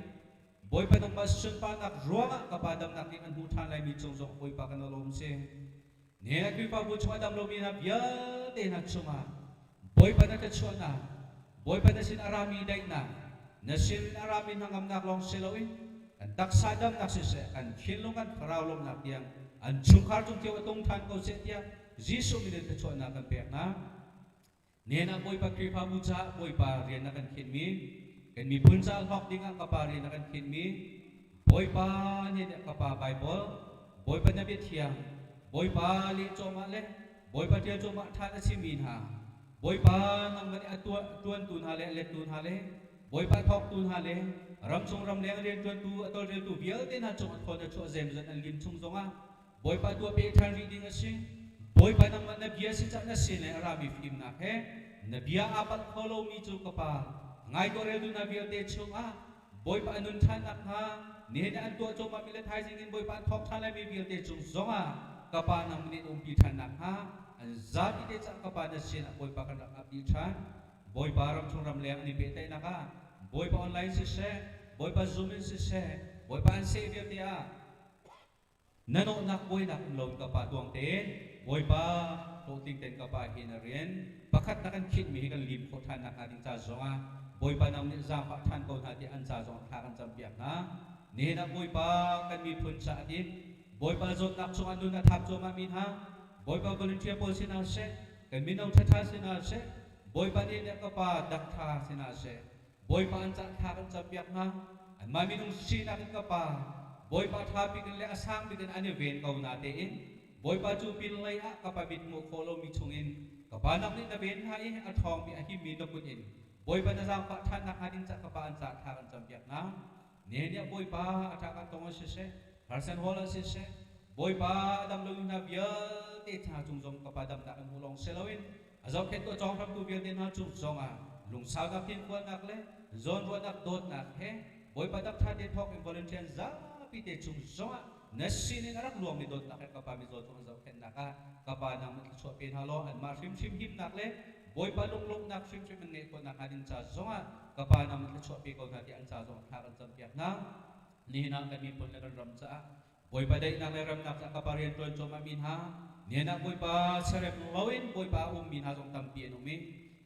Bawipa nangmah sunparnak ruangah ka Pa damnak nih kan hmuh ṭhan laimi cung zong Bawipa kan lawm si. Nihin ah Khrihfabu chungah dam lomi hna vialte hna chungah Bawipa na thluachuahnak, Bawipa na sin a rami daihnak, na sin a rami hnangamnak lawng si loin kan taksa damnak siseh, kan thinlung kan thlarau lawmhnak tiang an chungkhar cung cio a tung ṭhan ko seh tiah Jesuh min in thluachuahnak kan pek hna. Nihin ah Bawipa Khrihfabu caah Bawipa rian a kan khinhmi, kan miphun caah hlawk dingah ka Pa rian a kan khinhmi, Bawipa nih ka Pa Baibal, Bawipa na bia thiang, Bawipa leh cawmah le Bawipa ṭial cawmah ṭhan a simi hna, Bawipa nangmah nih a ṭuantu hna le a lettu hna le Bawipa thawktu hna le ramchung ramleng rianṭuantu a tawlreltu vialte hna cung a thawn a chuah zeimawzat an lim chung zongah Bawipa tuah pe ṭhan rih ding a si. Bawipa nangmah na bia si cah na sin le a rami fimnak he na bia aa palh kho lomi cu ka Pa, ngai tuah reltu hna vialte chungah Bawipa a nun ṭhan nakhnga nihin ah an tuah cuahmahmi le thaizing in Bawipa an thawk ṭhan laimi vialte cung zongah ka Pa nang nih na umpi ṭhan nakhnga an zapi te cah ka Pa na sinah Bawipa kan rak ap dih ṭhan. Bawipa ramchung ramleng an i pehtlaihnak ah Bawipa online siseh, Bawipa Zoom in siseh, Bawipa an seh vialte ah Na nawhnak buainak um loin ka Pa tuang tein Bawipa hlawhtling tein ka Pa hi na rian pakhat na kan khinhmi hi kan lim khawh ṭhan nakhnga ding ca zongah Bawipa nang nih zaangfah ṭhan ko hna tiah an ca zongah thla kan campiak hna. Nihin ah Bawipa kan miphun caah din Bawipa zawtnak chungah nun a thap cuahmahmi hna Bawipa volunteer pawl sinah seh, kan mino ṭhaṭha sinah seh, Bawipa nih le ka Pa dakṭha sinah seh, Bawipa an cah thla kan campiak hna. Anmah minung sinak in ka Pa, Bawipa ṭha bik in le a sang bik in an i ven ko na tein Bawipa cu pinlei ah ka Pa mit hmuh khawh lomi chungin ka Pa nang nih na ven hna i a ṭhawngmi a himmi na kut in Bawipa na zaangfah ṭhan nakhnga ding cah ka Pa an cah thla kan campiak hna. Nihin ah Bawipa a ṭha kan tong ah siseh, harsan hawl ah siseh, Bawipa a dam lomi hna vialte hna cung zong ka Pa damnak an hmuh lawng si loin a zohkhenhtu a cawnghramtu vialte hna cung zongah lungsaunak fimkhualnak le zawnruahnak dawtnak he Bawipa dapṭha te thawk in volunteer zapi te cung zongah na sinin a rak luangmi dawtnak he ka Pa mizaw cung an zohkhenhnak ah ka Pa nang na thluachuah pe hna law anmah hrimhrim himnak le Bawipa lunglawmhnak hrimhrim an ngeih khawh nakhnga ding ca zongah ka Pa nang na thluachuah pe ko hna tiah an ca zongah thla kan campiak hna. Nihin ah kan miphun le kan ram caah Bawipa daihnak le remnak caah ka Pa rian ṭuan cuahmahmi hna, nihin ah Bawipa siarem loin Bawipa a ummi hna zong tampi an um i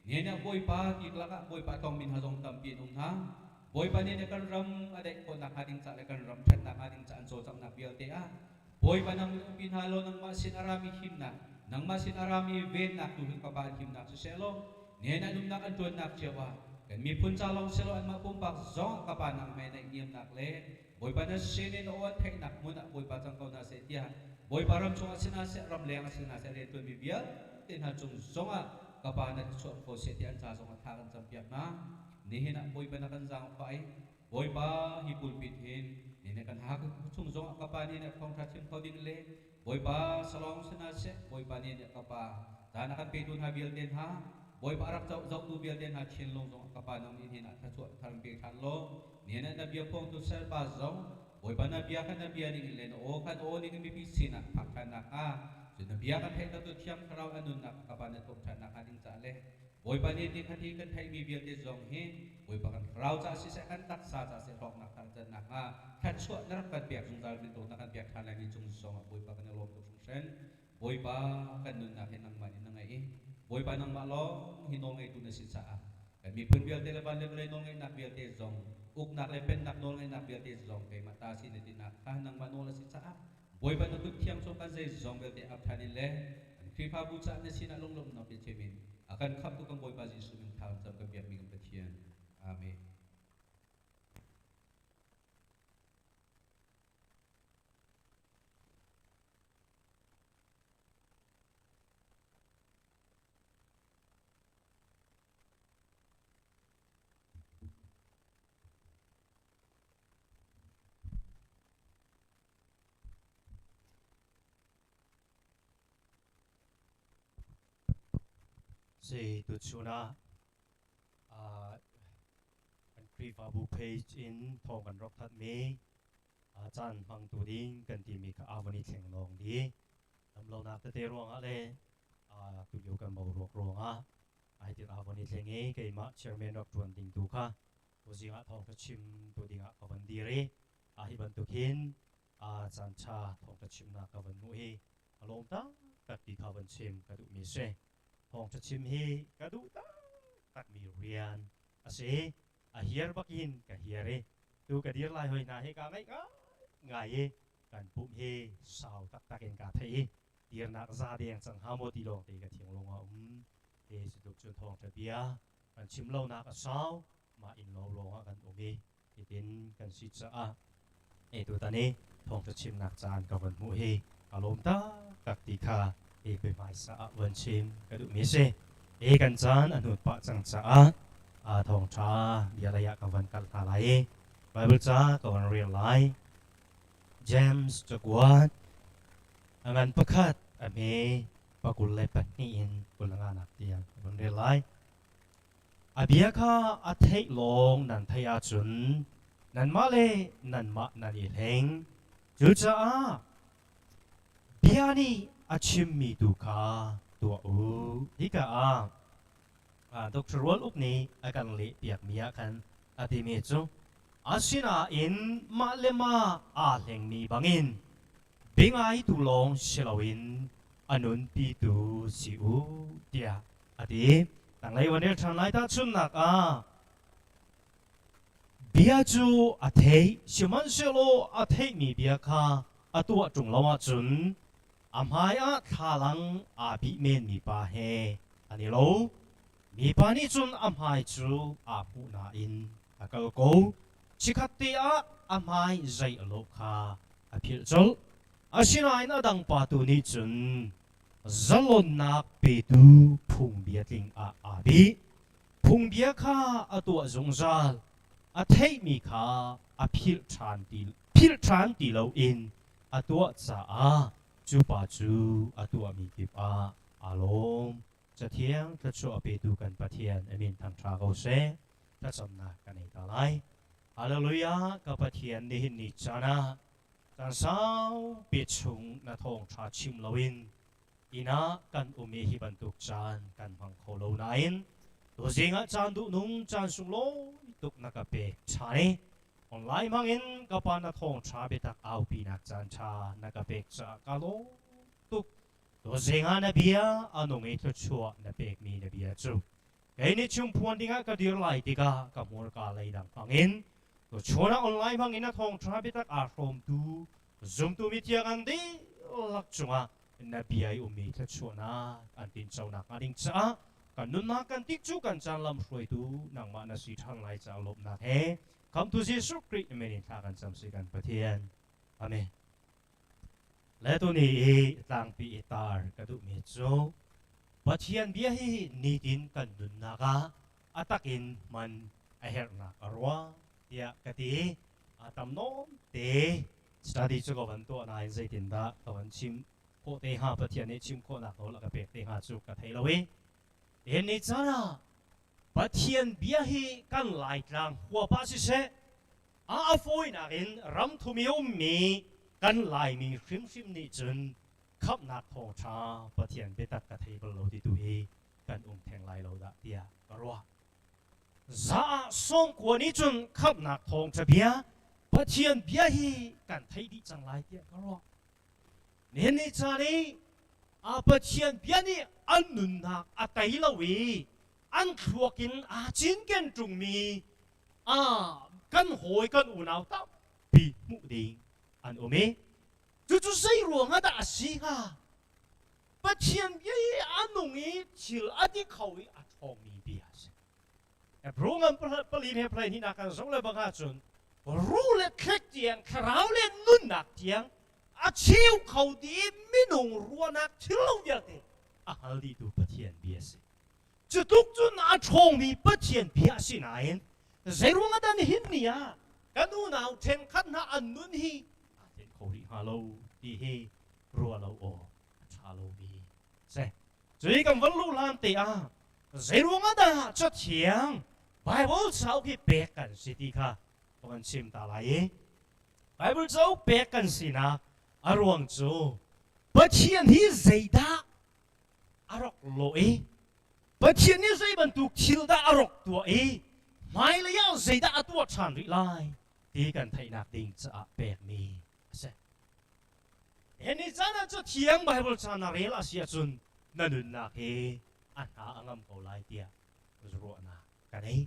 nihin ah Bawipa kiklak ah Bawipa a tongmi hna zong tampi an um hna. Bawipa nih ne kan ram a daih khawh nakhnga ding ca le kan ram ṭhat nakhnga ding ca an cawlcanghnak vialte ah Bawipa nang nih umpi hna law nangmah sin a rami himnak, nangmah sin a rami vennak tu hi ka Pa an himnak siseh law nihin an umnak an ṭuannak cio ah kan miphun ca lawng si lo anmah pumpak zong ah ka Pa nang he naihniamnak le Bawipa na sin in aw an theihnak hmun ah Bawipa cang ko hna seh tiah Bawipa ram chungah si hna seh, ramleng ah si hna seh rianṭuanmi vialte hna cung zongah ka Pa na thluachuah ko seh tiah an ca zongah thla kan campiak hna. Nihin ah Bawipa na kan zaangfah i Bawipa hi pulpit hin nihin kan hak chung zongah ka Pa nih na thawngṭha chim kho ding le Bawipa salawng si hna seh, Bawipa nih na ka Pa caan a kan petu hna vialte hna Bawipa a rak zohtu vialte hna thinlung zongah ka Pa nang nih hin ah thluachuah thar pe ṭhan law nihin ah na bia phuangtu salpa zong Bawipa na bia kha na bia ning in le na aw kha na aw ning in mipi sinah phak ṭhan nakhnga cun na bia kan theihtertu Thiang Thlarau a nunnak ka Pa na thuam ṭhan nakhnga ding caah le Bawipa nih ni khat hi kan theihmi vialte zong hi Bawipa kan thlarau caah siseh kan taksa caah siseh hlawknak thar can nakhnga thluachuah na rak kan pek zungzal bantuk na kan pek ṭhan laimi cung zongah Bawipa kan i lawm tuk hringhran. Bawipa kan nunnak hi nangmah nih na ngeih i Bawipa nangmah lawng hi nawlngeitu na si caah kan miphun vialte le van le vawlei nawlngeihnak vialte zong uknak le pennak nawlngeihnak vialte zong keimah ta si na tinak kha nangmah nawl a si caah. Bawipa na kut thiang cung kan zeizong vialte ap ṭhan in le kan Khrihfabu caah na sinah lunglawmhnak biachim in a kan khamhtu kan Bawipa Jesuh min thla kan cam kan biakmi kan Pathian. Amen. Si tuchun ah kan Khrihfabu page in thawng kan rak thatmi caan hmangtu ding kan timi kha a von i thleng lawng di. Damlonak tete ruangah le tulio kan boruak ruangah ai tin a von i thleng i keimah chairman rak ṭuan ding tu kha tuzing ah thawngṭha chim tu dingah ka von dir i a hi bantuk hin a caan ṭha thawngṭha chimnak ka von hmuh hi a lawm taktak ti kha von chim ka duhmi si. Thawngṭha chim hi ka duh taktakmi rian a si. A hiar bakin ka hiar i tu ka dir lai hoi hna hi kaa ngaih ngai i kan pumh hi sau taktak in kaa theih i dirnak za deng cang hnga maw ti lawng te ka thinglung ah um. Hi cutluk cun thawngṭha bia kan chim lonak a sau, mah inn lawng lawng ah kan um i hitin kan si caah tutan i thawngṭha chimnak caan ka von hmuh hi ka lawm taktak ti kha hi biahmaisa ah von chim ka duhmi a si. Hi kan caan a hnut pah cang caah thawngṭha bia lei ah ka von kal hna lai i Baibal ca ka von rel lai. James cakuat a ngan pakhat a hme 22 in 25 nak tiang ka von rel lai. A bia kha a theih lawng nan theih ahcun nanmah le nanmah nan i hleng. Cucaah bia nih a chimmi tu kha tuah u. Hika ah Dr. Rual Uk nih a kan lehpiakmi ah khan a timi cu asinain mah le mah aa hlengmi bangin biangaitu lawng si loin a nunpitu si u tiah a ti. Tanglei van rel ṭhan lai tahchunhnak ah bia cu a theih sihmanhsehlaw a theihmi bia kha a tuah ṭung lo ahcun a hmaiah thlalang aa bih menmi pa he an i lo. Mipa nih cun a hmai cu aa hmuh nain a kal ko. Chikkhatte ah a hmai zei a lawh kha a philh colh. Asinain a dang pa tu nih cun zalonnak petu phungbia tling ah aa bih. Phungbia kha a tuah zungzal, a theihmi kha a philh ṭhan ti, philh ṭhan ti loin a tuah caah cu pa cu a tuahmi kip ah aa lawm. Cathiang thluachuah a petu kan Pathian a min thangṭha ko seh. Thlacamnak kan ei ta lai. Hallelujah, ka Pathian nihin ni caan ah Caan saupi chung na thawngṭha chim loin inn ah kan um i hi bantuk caan kan hmang kho lo nain tuzing ah caan duhnung caan sunglawi tuk na ka pek ṭhan i online hmangin ka pa na thawngṭha biatak aupinak caan ṭha na ka pek caah ka lawm tuk. Tuzing ah na bia a nung i thluachuah na pekmi na bia cu kei nih chim phuan dingah ka dir lai tikah ka hmurka leidang hmangin tuchun ah online hmangin a thawngṭha biatak aa hrawmtu zumtu mithiang an dihlak cungah na bia i ummi thluachuahnak an tinconak hnga ding caah kan nunnak kan tik cu kan caan lam hruaitu nangmah na si ṭhan lai caah lawmhnak he khamtu Jesuh Khrih min in thla kan cam si kan Pathian. Amen. Le tuni i tlangpi i tar ka duhmi cu Pathian bia hi nitin kan nunnak ah a takin hman a herhnak a ruang tiah ka ti. A tam nawn te study cu ka van tuah nain zeitindah ka van chim khawh te hnga Pathian nih chim khawhnak nawl a ka pek te hnga cu ka thei lo i nihin ni caan ah Pathian bia hi kan Laitlang huap ah siseh a fawinak in ramthum i a ummi kan Laimi hrimhrim nih cun khamhnak thawngṭha Pathian biatak ka thei bal lo ti tu hi kan um theng lai lo dah tiah ka ruah. Za ah 90 nih cun khamhnak thawngṭha bia Pathian bia hi kan theih dih cang lai tiah ka ruah. Nihin ni caan i a Pathian bia nih an nunnak a tei lo i an thluak in aa cinken ṭungmi kan hawi kan unau tampi hmuh ding an um i Cucu zei ruangah dah a si hnga? Pathian bia hi a nung i thil a ti kho i a ṭhawngmi bia a si. Hebrew ngan pali he palai hnih kan zoh le bang ahcun ru le thlek tiang thlarau le nunnak tiang a cheu kho di minung ruahnak thil lo vialte a hngal dihtu Pathian bia a si. Cutluk cun a ṭhawngmi Pathian bia a si nain zeiruang ah dah nihin ni ah kan unau ṭhenkhat hna an nun hi aa then kho rih hnga lo ti hi ruah lo awk a ṭha lomi si. Cui kan van luh hlan te ah zeiruang ah dah Cathiang Bible cauk hi pek kan si ti kha ka van chim ta lai i Bible cauk pek kan sinak a ruang cu Pathian hi zeidah a rak lawh i Pathian nih zei bantuk thil dah a rak tuah i hmailei ah zeidah a tuah ṭhan rih lai ti kan theihnak ding caah pekmi a si. Hi ni caan ah cu thiang Baibal ca na rel a si ahcun na nunnak hi a hna a ngam ko lai tiah ruahnak ka nei.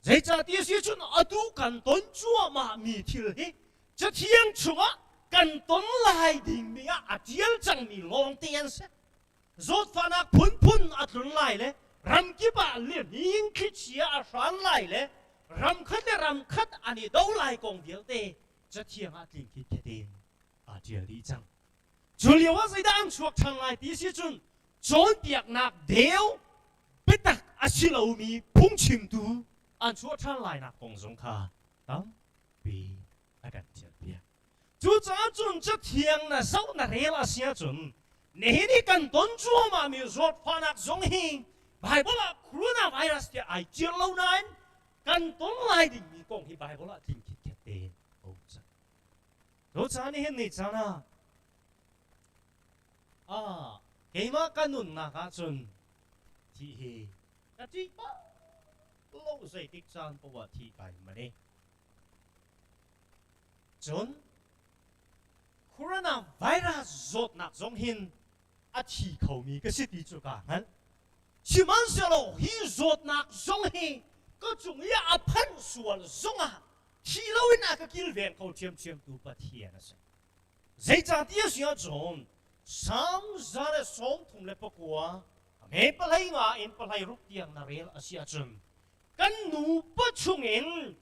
Zeicahti a si cun atu kan ton cuahmahmi thil hi Cathiang chungah kan ton lai dingmi ah a ṭial cangmi lawngte an si. Zawtfahnak phunphun a tlun lai le ramkip ah lihnin thlichia a hran lai le ramkhat le ramkhat an i do lai kong vialte Cathiang ah tling khitkhet in aa ṭial dih cang. Cu lio ah zeidah an chuak ṭhan lai ti si cun cawnpiaknak deu biatak a si lomi phungchimtu an chuah ṭhan lainak kong zong kha tampi a kan ṭialpiak. Cucaah cun Cathiang na zoh na rel a si ahcun nihin i kan ton cuahmahmi zawtfahnak zong hi Baibal ah coronavirus tiah ai ṭial lo nain kan ton lai dingmi kong hi Baibal ah tling khitkhet tein a um cang. Cucaah nihin ni caan ah ah keimah ka nunnak ahcun thih hi ka ṭih bak lo zeitik caan paoh ah thih kai manh i cun coronavirus zawtnak zong hin a thi khomi ka si ti cu kaa hngalh sihmanhsehlaw hi zawtnak zong hi ka cung i a phanh sual zongah thi loin a ka kilveng kho ṭhiamṭhiamtu Pathian a si. Zeicahtiah si ahcun Salm 139 a hme pahlei nga in pahlei ruk tiang na rel a si ahcun kan nupa chungin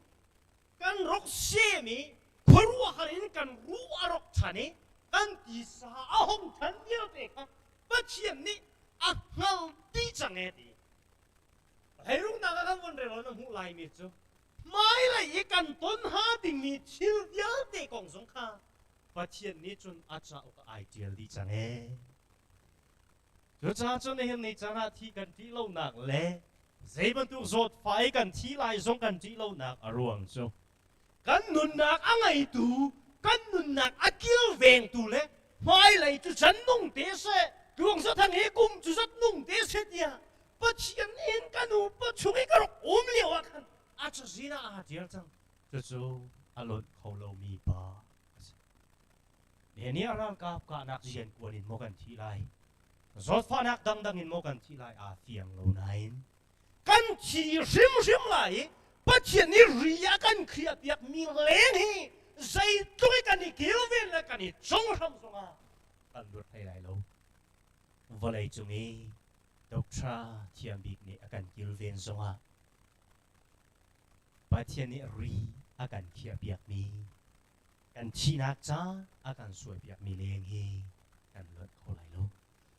kan rok sem i khuaruahhar in kan ruh a rok ṭhan i kan tisa a hung ṭhan vialte kha Pathian nih a hngal dih cang e ti. Hleiruknak ah kan von rel na hmuh laimi cu hmailei i kan ton hnga dingmi thil vialte kong zong kha Pathian nih cun a cauk ah ai ṭial dih cang ee. Cucaah cun nihin ni caan ah thi kan ṭih lonak le zei bantuk zawtfah i kan thi lai zong kan ṭih lonak a ruang cu kan nunnak a ngeitu kan nunnak a kilvengtu le hmailei cu can nung te seh tluang zathang hi kum cu zat nung te seh tiah Pathian in kan upa chung i ka rak um lio ah khan a cazin ah aa ṭial cang. Cucu a lonh kho lomi pa a si. Nihin ah ralkap kahnak rian kuan in maw kan thih lai, zawtfahnak dangdang in maw kan thih lai aa fiang lo nain kan thi hrimhrim lai i Pathian nih ri a kan khiahpiak mi leng hi zeitluk i kan i kilven le kan i conghram zongah kan luat hlei lai lo. Vawlei cung i Doctor thiam bik nih a kan kilven zongah Pathian nih ri a kan khiahpiakmi kan thihnak ca a kan suaipiakmi leng hi kan luat kho lai lo.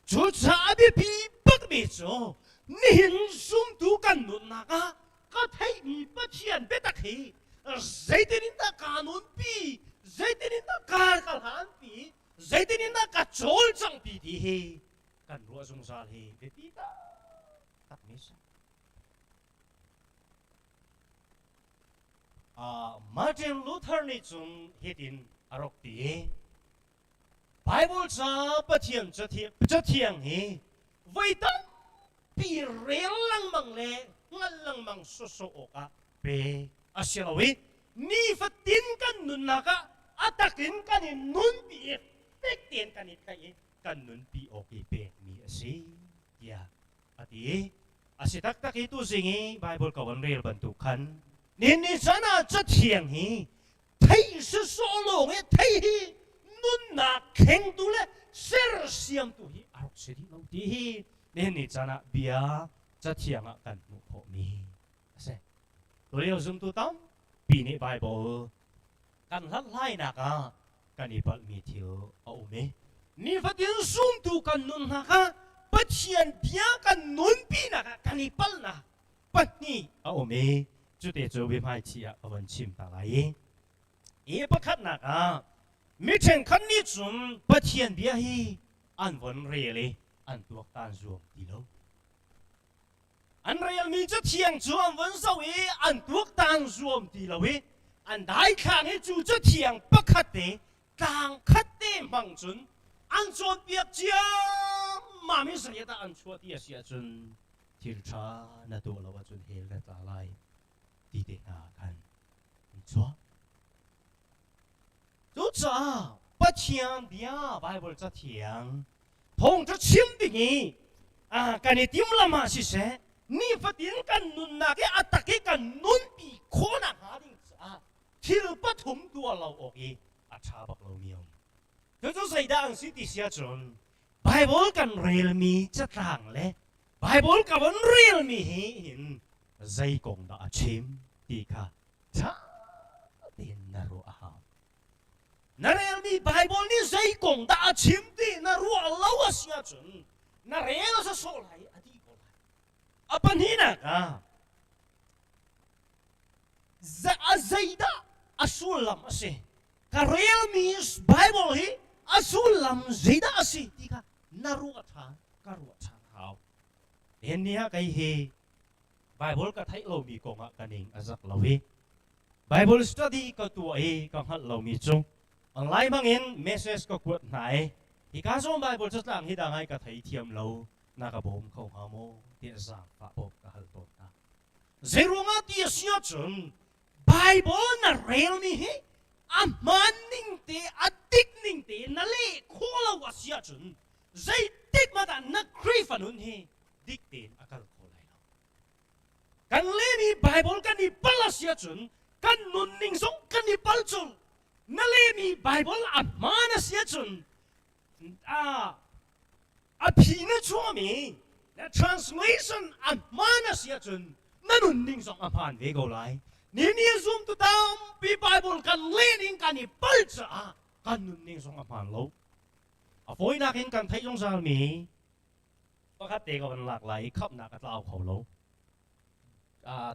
Cucaah a biapi bakmi cu nihin zumtu kan nunnak ah ka theihmi Pathian biatak hi zeitin in dah kaa nunpi, zeitin in dah kar ka hlanpi, zeitin in dah ka cawlcanghpi ti hi kan ruah zungzal hi biapi taktakmi si. Martin Luther nih cun hitin a rak ti Bible ca Pathian cathiang hi voi tampi rel lengmang le hngalh lengmang sawsawh awkah pe a si lo i nifatin kan nunnak ah a takin kan i nunpi i fek tein kan i tlaih i kan nunpi awk i pekmi a si tiah a ti. A si taktak i tuzing i Baibal ko an rel bantuk khan nihin ni chan ah cathiang hi thei sawsawh lawng i thei hi Nunnak thlengtu le sersiamtu hi a rak si dih lo ti hi nihin ni caan ah bia cathiang ah kan hmuh khawhmi a si. Tulio zumtu tampi nih Bible kan hlathlainak ah kan i palhmi thil a um i nifatin zumtu kan nunnak ah Pathian bia kan nunpinak ah kan i palhnak pahnih a um i cute cu biahmaithi ah ka von chim ta lai i hi pakhatnak ah mi ṭhenkhat nih cun Pathian bia hi an von rel i an tuaktan zuam ti lo. An relmi cathiang cu an von zoh i an tuaktan zuam ti lo i an daithlang i cu cathiang pakhat te tlang khat te hmang cun an cawnpiak ciammam i zeiah dah an chuah ti a si ahcun thil ṭha na tuah lo ahcun hell na tla lai ti te hna khan an chuah. Cucaah Pathian bia Baibal cathiang thawngṭha chim ding i kan i timlam ah siseh nifatin kan nunnak i a tak i kan nunpi khawhnak hnga ding caah thil pathum tuah lo awk i a ṭha bak lomi a um. Cucu zeidah an si ti si ahcun Baibal kan relmi catlang le Baibal ka von relmi hi hin zei kong dah a chim ti kha ṭha tein na ruah a hau. Na relmi Baibal nih zei kong dah a chim ti na ruah lo a si ahcun na rel a sawh lai a dih ko lai. A pahnihnak ah a zeidah a sullam a si? Ka relmi Baibal hi a sullam zeidah a si ti kha na ruah ṭhan, ka ruah ṭhan hau. Nihin ni ah kei hi Bible ka theih lomi kong ah ka ning a zak lo i Bible study ka tuah i ka hngalh lomi cu online hmangin message ka kuat hna i hika zawn Bible catlang hi dah ngai ka thei thiam lo na ka bawm kho hnga maw tiah zaangfah bawm ka hal tawn hna. Zeiruangah ti a si ahcun Bible na relmi hi a hmaan ning te a dik ning te na leh khawh lo a si ahcun zeitik hmanh ah na Khrihfa nun hi dik tein a kal kho lai lo. Kan lehmi Bible kan i pal a si ahcun kan nunning zong kan i pal colh. Na lehmi Bible a hmaan a si ahcun a phi na chuahmi na translation a hmaan a si ahcun na nunning zong a hmaan ve ko lai. Ni ni zumtu tampi Bible kan lehning kan i pal caah kan nunning zong a hmaan lo. A fawinak in kan theih zungzalmi pakhat te ka van lak lai i khamhnak a tlau kho lo.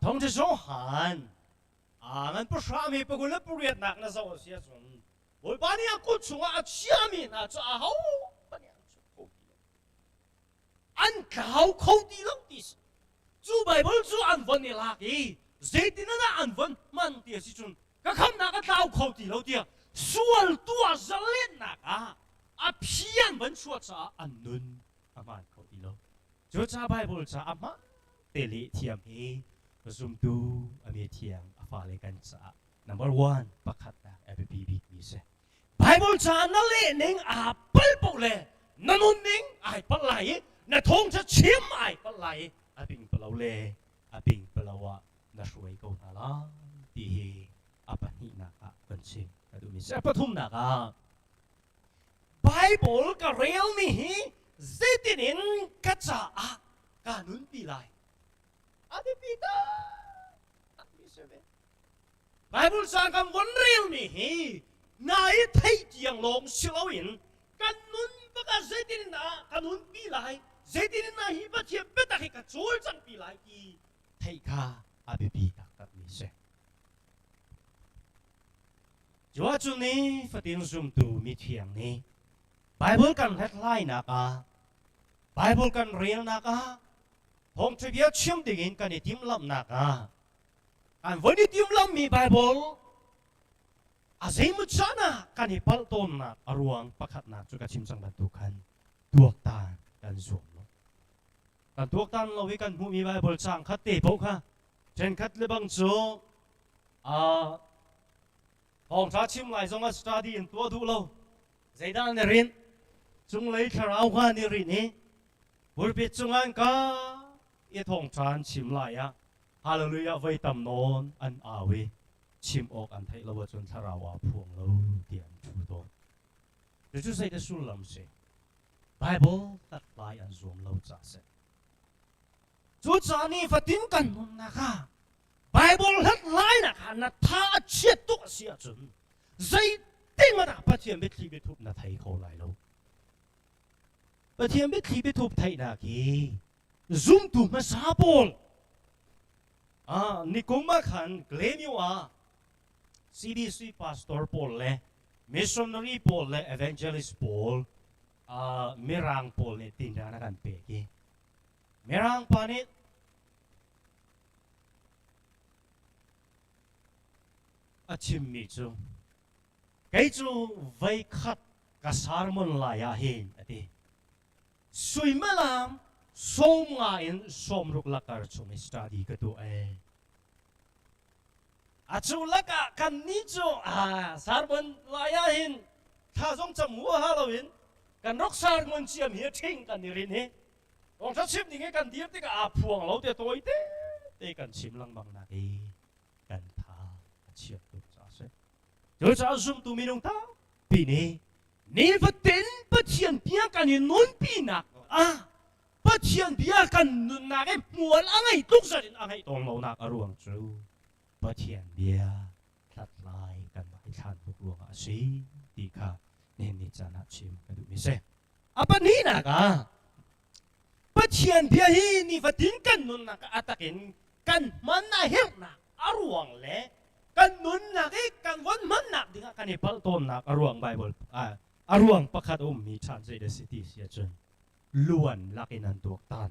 Thong cu Johan ngan pahra mi pagul le pariatnak na zoh a si ahcun Bawipa nih a kut chungah a chiami hna cu aho hmanh nih an chuk kho ti lo. An tlau kho ti lo ti si. Cu Bible cu an von i lak i zeitin ah an von hman ti a si cun ka khamnak a tlau kho ti lo tiah sual tuah zalennak ah a phi an van chuah caah an nun a hmaan kho ti lo. Cucaah Bible ca a hmaan te leh thiam hi zumtu a mi thiang a fale kan caah number one pakhatnak a biapi bikmi si. Bible ca na leh ning aa pal paoh le na nun ning ai palh lai i na thawngṭha chim ai palh lai i a ping palo le a ping palo ah na hruai ko hna lai ti hi a pahnihnak ah kan chim ka duhmi si. A pathumnak ah Bible ka relmi hi zeitin in ka caah ka nunpi lai? A biapi takmi si ve. Bible ca kan von relmi hi nai theih tiang lawng si loin kan nun bak ah zeitin in dah ka nunpi lai, zeitin in dah hi Pathian biatak hi ka cawlcangpi lai ti theih kha a biapi taktakmi si. Cu ahcun ni fatin zumtu mithiang nih Bible kan hlathlainak ah, Bible kan relnak ah, thawngṭha bia chim dingin kan i timhlamhnak ah, kan von i timhlamhmi Bible a zeimaw caan ah kan i palh tawnnak a ruang pakhatnak cu ka chim cang bantuk khan tuaktan kan zuam lo. Kan tuaktan lo i kan hmuhmi Bible caang khat te paoh kha ṭhenkhat le bang cu thawngṭha chim ngai zong ah study in tuah duh lo. Zeidah na rinh? Cunglei thlarau kha ni rinh i pulpit cungah an ka i thawngṭha an chim lai ah hallelujah voi tam nawn an au i chim awk an theih lo ahcun thlarau aa phuang lo ti an ṭhu tawn. Cucu zei dah sullam si? Bible hlathlai an zuam lo caah si. Cucaah nifatin kan nunnak ah Bible hlathlainak ah na tha a chiat tuk a si ahcun zeitin hmanh ah Pathian biathli biathup na thei kho lai lo. Pathian biathli biathup theihnak hi zumtu hmasa pawl ah nikum ah khan Glenview ah CBC pastor pawl le missionary pawl le evangelist pawl mirang pawl nih tinṭan a kan pek i mirang pa nih a chimmi cu kei cu voikhat ka sermon lai ah hin a ti suimilam 50 in 60 lakar chung i study ka tuah ee A cu lakah kannih cu sermon lai ah hin thla zong cam huaha loin kan rak sermon ciam hi ṭhing kan i rin hi thawngṭha chim ding hi kan dir tikah aa phuang lo te tawi te te kan chim lengmang nak i kan tha a chiat tuk caah a si. Cucaah zumtu minung tampi nih nifatin Pathian bia kan i nunpinak ah Pathian bia kan nunnak i hmual a ngei tluk zat in a ngeih tawn lonak a ruang cu Pathian bia hlathlai kan daithlan tuk ruangah a si ti kha nihin ni caan ah chim ka duhmi si. A pahnihnak ah Pathian bia hi nifatin kan nunnak ah a takin kan hman a herhnak a ruang le kan nunnak i kan von hmannak dingah kan i palh tawnnak a ruang Bible a ruang pakhat a ummi ṭhan zei dah si ti si ahcun luan lakin an tuaktan.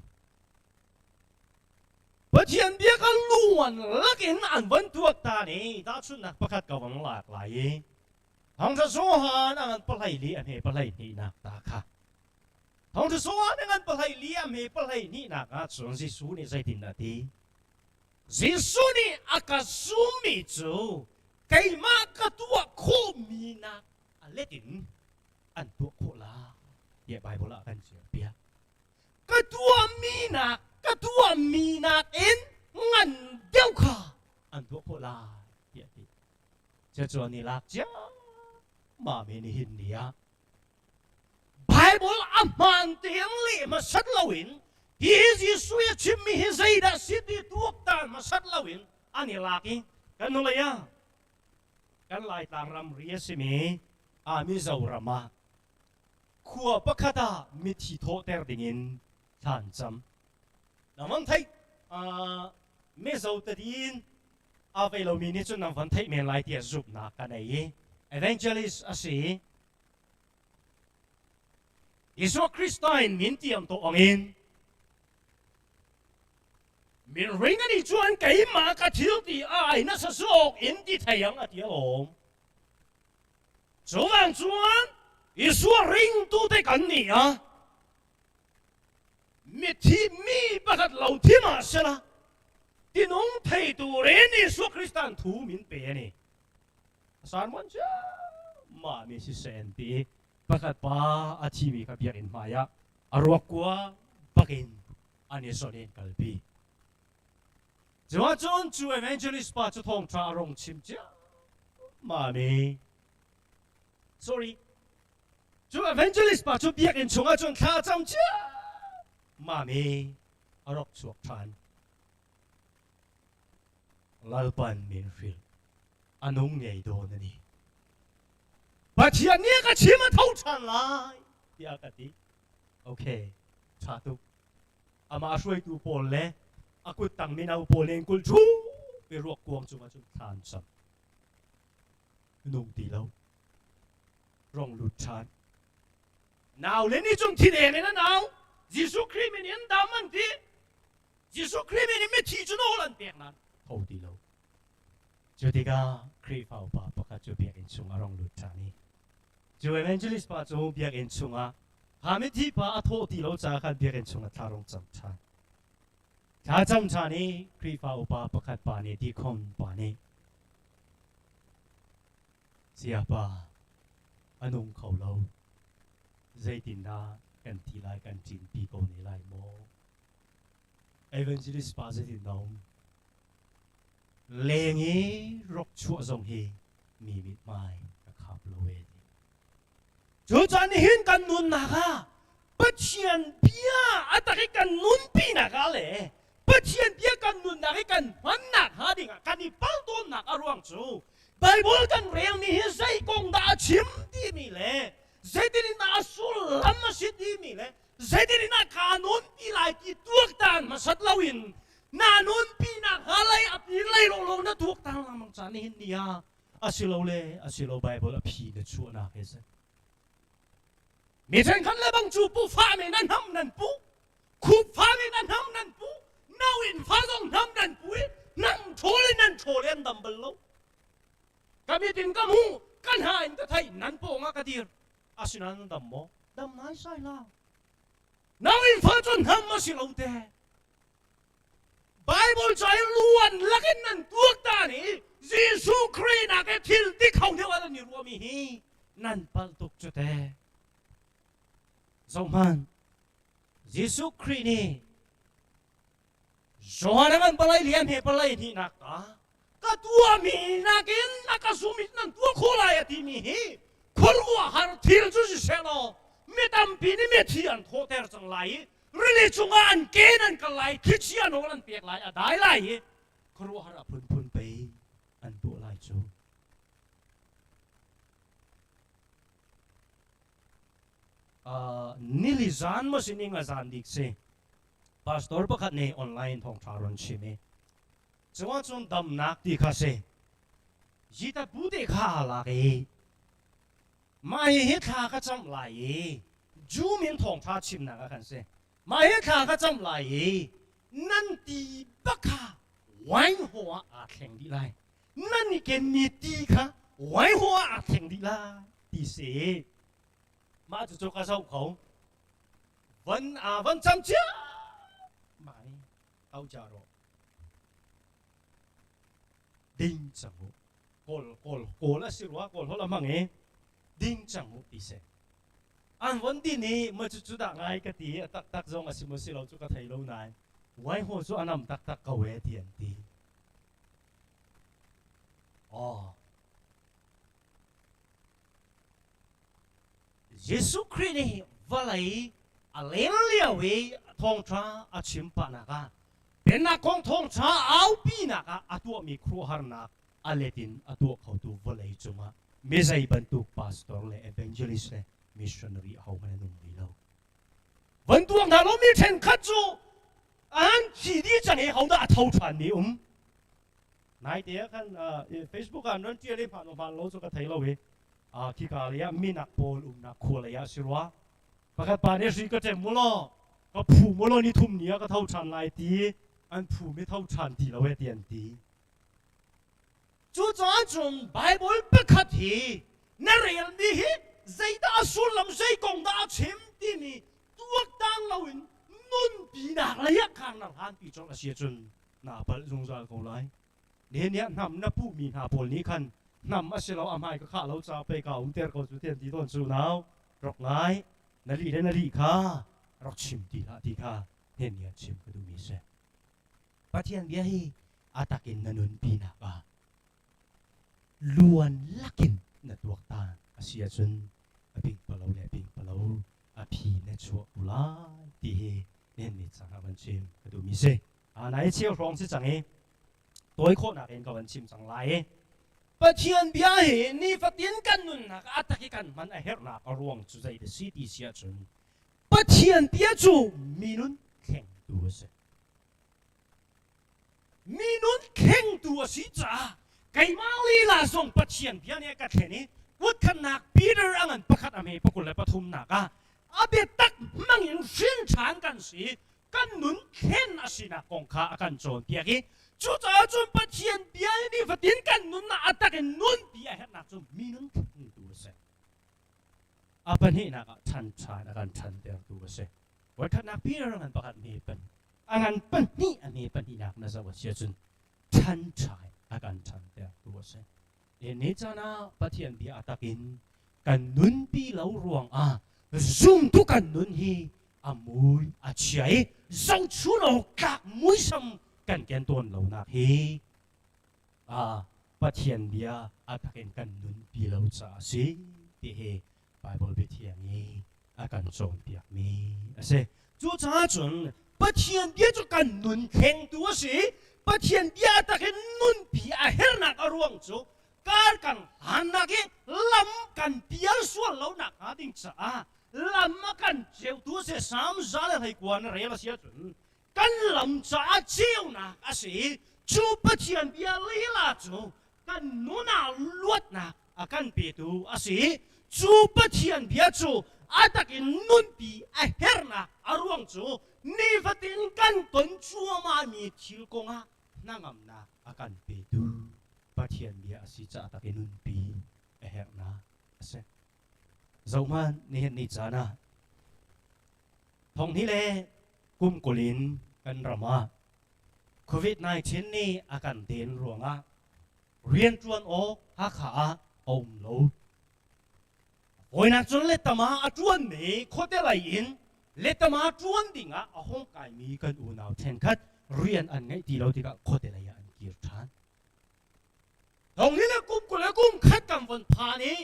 Pathian bia kha luan lakin an van tuaktan i tahchunhnak pakhat ka van lak lai i Thawngṭha Johan a ngan pahlei li a hme pahlei hnihnak ta kha Thawngṭha Johan a ngan pahlei li a hme pahlei hnihnak ah cun Jesuh nih zeitin a ti? Jesuh nih a ka zummi cu keimah ka tuah khawhmi nak a let in an tuah khawh lai tiah Baibal ah kan cawnpiak. Ka tuahmi nak ka tuahmi nakin ngan deuh kha an tuah khawh lai tiah ti. Cucu an i lak ciammam i nihin ni ah Bible a hmaan tein leh hmasat loin hi Jesuh i a chimmi hi zeidah si ti tuaktan hmasat loin an i lak i kan hnulei ah kan Laitlang ramri a simi Mizoram ah khua pakhat ah mithi thawhter dingin thla an cam. Nang theih Mizo tadin a vei lomi nih cun nang van theih men lai tiah zumhnak ka nei i evangelist a si. Jesuh Krista in min tiam to angin Min ring ani chuan keimah ka thil ti a ai nasa zawk in ti thei ang a ti alawm. Chuvang chuan Isua ringtu te kan ni a mithi mi pakhat lo thi mah sela tinung thei turin Isua Kristan thu min pe ani. Sermon cia mah mi si sen ti pakhat pa a thi mi kha biakinn hmai ah a ruak kua bakin an i zawnh in kalpi. Cu ahcun cu evangelist pa cu thawngṭha a rung chim ciammam sorry, cu evangelist pa cu biakinn chungah cun thla a cam ciammam i a rak chuak ṭhan. Lalpan min hrilh a nung ngei dawn a ni. Pathian nih ka chim a tho ṭhan lai tiah ka ti. Okay, ṭha tuk. Amah hruaitu pawl le a kuttang mino pawl in kulh ṭhu i ruak kuang cungah cun thla an cam. Nung ti lo. Rong lut ṭhan. Nau le nih cun thi deng in a nau. Jesuh Khrih min in dam an ti. Jesuh Khrih min in mithi cu nawl an pek nain tho ti lo. Cu tikah Khrihfa upa pakhat cu biakinn chung a rong lut ṭhan i Cu evangelist pa cu biakinn chungah kha mithi pa a thawh ti lo caah khan biakinn chungah thla rung cam ṭhan. Thla cam ṭhan i Khrihfa upa pakhat pa nih deacon pa nih Sayapa a nung kho lo zeitindah kan ti lai kan ṭinpi ko ne lai maw? Evangelist pa zeitin dah um? Leng i rok chuah zong hi mi mithmai ka khap lo e ti. Cu caan hin kan nunnak ah Pathian bia a tak i kan nunpinak ah le Pathian bia kan nunnak i kan hmannak hnga dingah kan i pal tawnnak a ruang cu Bible kan relmi hi zei kong dah a chim timi le zeitin in dah a sullam a si timi le zeitin in dah kaa nunpi lai ti tuaktan hmasat loin na nunpinak hnga lei a pin lei lawnglawng na tuaktan lengmang caan nihin ni ah asilole asilo Bible a phi na chuahnak hi si. Mi ṭhenkhat le bang cu pu fa men an ham nan pu, khup fa men an ham nan pu, no in fa zong nam nan pu i nang ṭhawl in nan ṭhawl i an dam bal lo. Ka mit in ka hmu, ka hna in ka theih, nan pawng ah ka dir. Asinain nan dam maw? Dam naisai la. No in fa cu nam a si lo te. Bible ca i luan lakin nan tuaktan i Jesuh Khrih nak i thil ti kho deuh ah nan i ruahmi hi nan palh tuk cu te. Zohhmanh, Jesuh Khrih nih Johan a ngan palai liam he palai hnihnak ta ka tuahmi nakin a ka zum in nan tuah khawh lai a timi hi khuaruahhar thil cu siseh law mi tampi nih mithi an thawhter cang lai i rili cungah an ke nan kal lai thlichia nawl an pek lai a dai lai i khuaruahhar a phunphun pei an tuah lai cu. Nili zan maw si ning a zan dik si pastor pakhat nih online thawngṭha ron chim i cungah cun damnak ti kha si jita pu te kha aa lak i mah hihi thla ka camh lai i Zoom in thawngṭha chimnak ah khan si mah hi thla ka camh lai i nan ti bak kha wine haw ah aa thleng dih lai nan i kenmi ti kha wine haw ah aa thleng dih lai ti si. Mah cucu ka zoh ko. Van a van cam cia mai au cha ro ding cang u kawl kawl kawl a si rua kawl hol a hmang i ding cang u ti si an von din i ma cu cu dah ngai ka ti a taktak zong a si maw si lo cu ka thei lo nain wai ho cu anam taktak ko e ti an ti. Oh, Jesuh Khrih nih vawlei a leng lio i thawngṭha a chim pahnak ah Pennak kong thawngṭha aupinak ah a tuahmi khuaruahharnak a let in a tuah khotu vawlei cungah mi zei bantuk pastor le evangelist le missionary ahohmanh an um rih lo. Van tuak hna law mi ṭhenkhat cu an thi dih cang i hodah a tho ṭhanmi um. Naite ah khan Facebook ah an ron ṭial i hmaan hmaan lo cu ka thei lo i khika lei ah minak pawl umnak khua lei ah si rua. Pakhat pa nih hri ka ṭem mu law ka phu mu law ni thum ni ah ka tho ṭhan lai ti an phu mi tho ṭhan ti lo e ti an ti. Cucaah cun Bible pakhat hi na relmi hi zeidah a sullam zei kong dah a chim timi tuaktan loin nunpinak lei ah khan na hlanpi colh a si ahcun naa palh zungzal ko lai. Nihin ni ah hnam na puhmi hna pawl nih khan hnam a si lo a hmai ka khah lo caah pei kaa umter ko cu ti an ti tawn cu nau rak ngai na lih le na lih kha rak chim ti hlah ti kha nihin ni ah chim ka duhmi a si. Pathian bia hi a takin na nunpinak ah luan lakin na tuaktan a si ahcun a pingpalo le a pingpalo a phi na chuah ko lai ti hi nihin ni cang ah van chim ka duhmi si. Nai cheu hrawng si cang i tawi khawhnak in ka van chim cang lai i Pathian bia hi nifatin kan nunnak a tak i kan hman a herhnak a ruang cu zei si ti si ahcun Pathian bia cu mi nun thlengtu a si. Mi nun thlengtu a si caah keimah lila zong Pathian bia nih a ka thlen i kutkhatnak Peter a ngan pakhat a me pakul le pathumnak ah a biatak hmang in hrin ṭhan kan si kan nun thlen a sinak kong kha a kan cawnpiak i cucaah cun Pathian bia hi nifatin kan nunnak a tak in nunpi a herhnak cu mi nun thlengtu a si. A pahnihnak ah ṭhan ṭhan a kan ṭhantertu a si. Voikhatnak Peter ngan pakhat hme pan a ngan pahnih a hme pahnihnak na zoh a si ahcun ṭhan ṭhai a kan ṭhantertu a si. Ni caan ah Pathian bia a tak in kan nunpi lo ruangah zumtu kan nun hi a mui a chia i zohchun awk tlak muisam kan ken tawn lonak hi Pathian bia a tak in kan nunpi lo caah a si ti hi. Bible biathiang i a kan cawnpiakmi a si. Cucaah cun Pathian bia cu kan nun thlengtu a si. Pathian bia tak in nunpi a hernak a ruang cu kar kan hlannak i lam kan pial sual lo nak hnga ding caah lam a kan ceutu a si. Salm 121 na rel a si ahcun kan lam caah ceunak a si. Cu Pathian bia lila cu kan nun ah luatnak a kan petu a si. Cu Pathian bia cu a tak in nunpi a hernak a ruang cu nifatin kan ton cuahmahmi thil kongah hnangamnak a kan petu Pathian bia a si caah tak i nunpi a herhnak a si. Zohhmanh nihin ni caan ah thong hi le kum 20 in kan ram ah COVID-19 nih a kan den ruangah rianṭuan awk Hakha ah a um lo. Hawinak cun lettama a ṭuanmi khuate lei in lettama ṭuan dingah a hung kaimi kan unau ṭhenkhat rian an ngeih ti lo tikah khuate lei ah an kir ṭhan. Thong hi le kum 20 le kum khat kan von phan i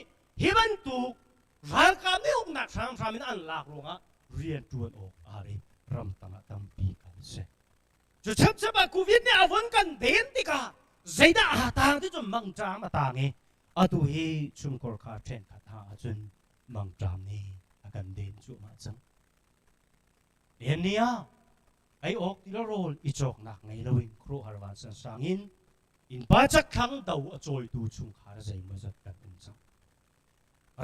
hi bantuk ralkap nih uknak hramhram in an lak ruangah rian ṭuan awk aa ri ramtang ah tampi kan si. Cu chapchap ah COVID nih a von kan den tikah zeidah aa tang ti cu mangṭam a tang i atu hi chungkhar kha ṭhenkhat hna ahcun mangṭam nih a kan den cuahmah cang. Nihin ni ah ei awk ti le rawl i cawknak ngei loin khuaruahhar vansansang in innpa chakthlang do a cawitu chungkhar zeimawzat kan um cang.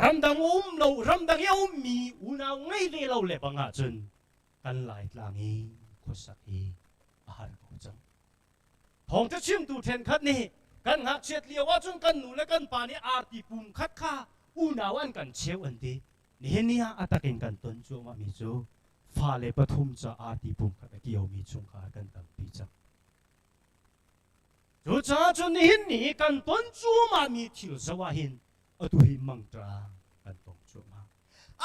Ramdang um lo ramdang i a ummi unau ngei ve lo le bang ahcun kan Laitlang i khuasak hi a har ko cang. Thawngṭha chimtu ṭhenkhat nih kan ngakchiat lio ahcun kan nu le kan pa nih arti pum khat kha unau an kan cheuh an ti. Nihin ni ah a takin kan ton cuahmahmi cu fale pathum ca arti pum khat a kiomi chungkhar kan tampi cang. Cucaah cun nihin ni kan ton cuahmahmi thil zoh ah hin atu hi mangṭa kan tong cuahmah.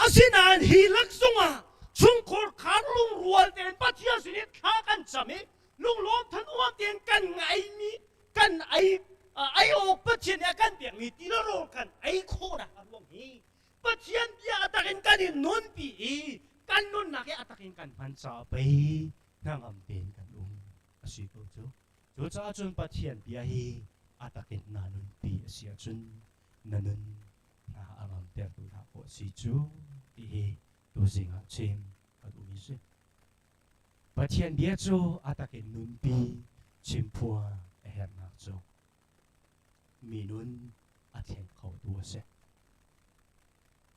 Asinain hi lak zongah chungkhur khar lungrual tein Pathian sin i thla kan cam i lunglawm thanuam tein kan ngaimi kan ei ei awk Pathian nih a kan pekmi ti le rawl kan ei khawhnak a ruang hi Pathian bia a tak in kan i nunpi i kan nunnak hi a tak in kan hman caah pei hnangam tein kan um a si ko cu. Cucaah cun Pathian bia hi a tak in naa nunpi a si ahcun na nun hna a ngamtertu hna khawh si cu ti hi tuzing ah chim ka duhmi si. Pathian bia cu a tak in nunpi chimphuan a herhnak cu mi nun a thleng khotu a si.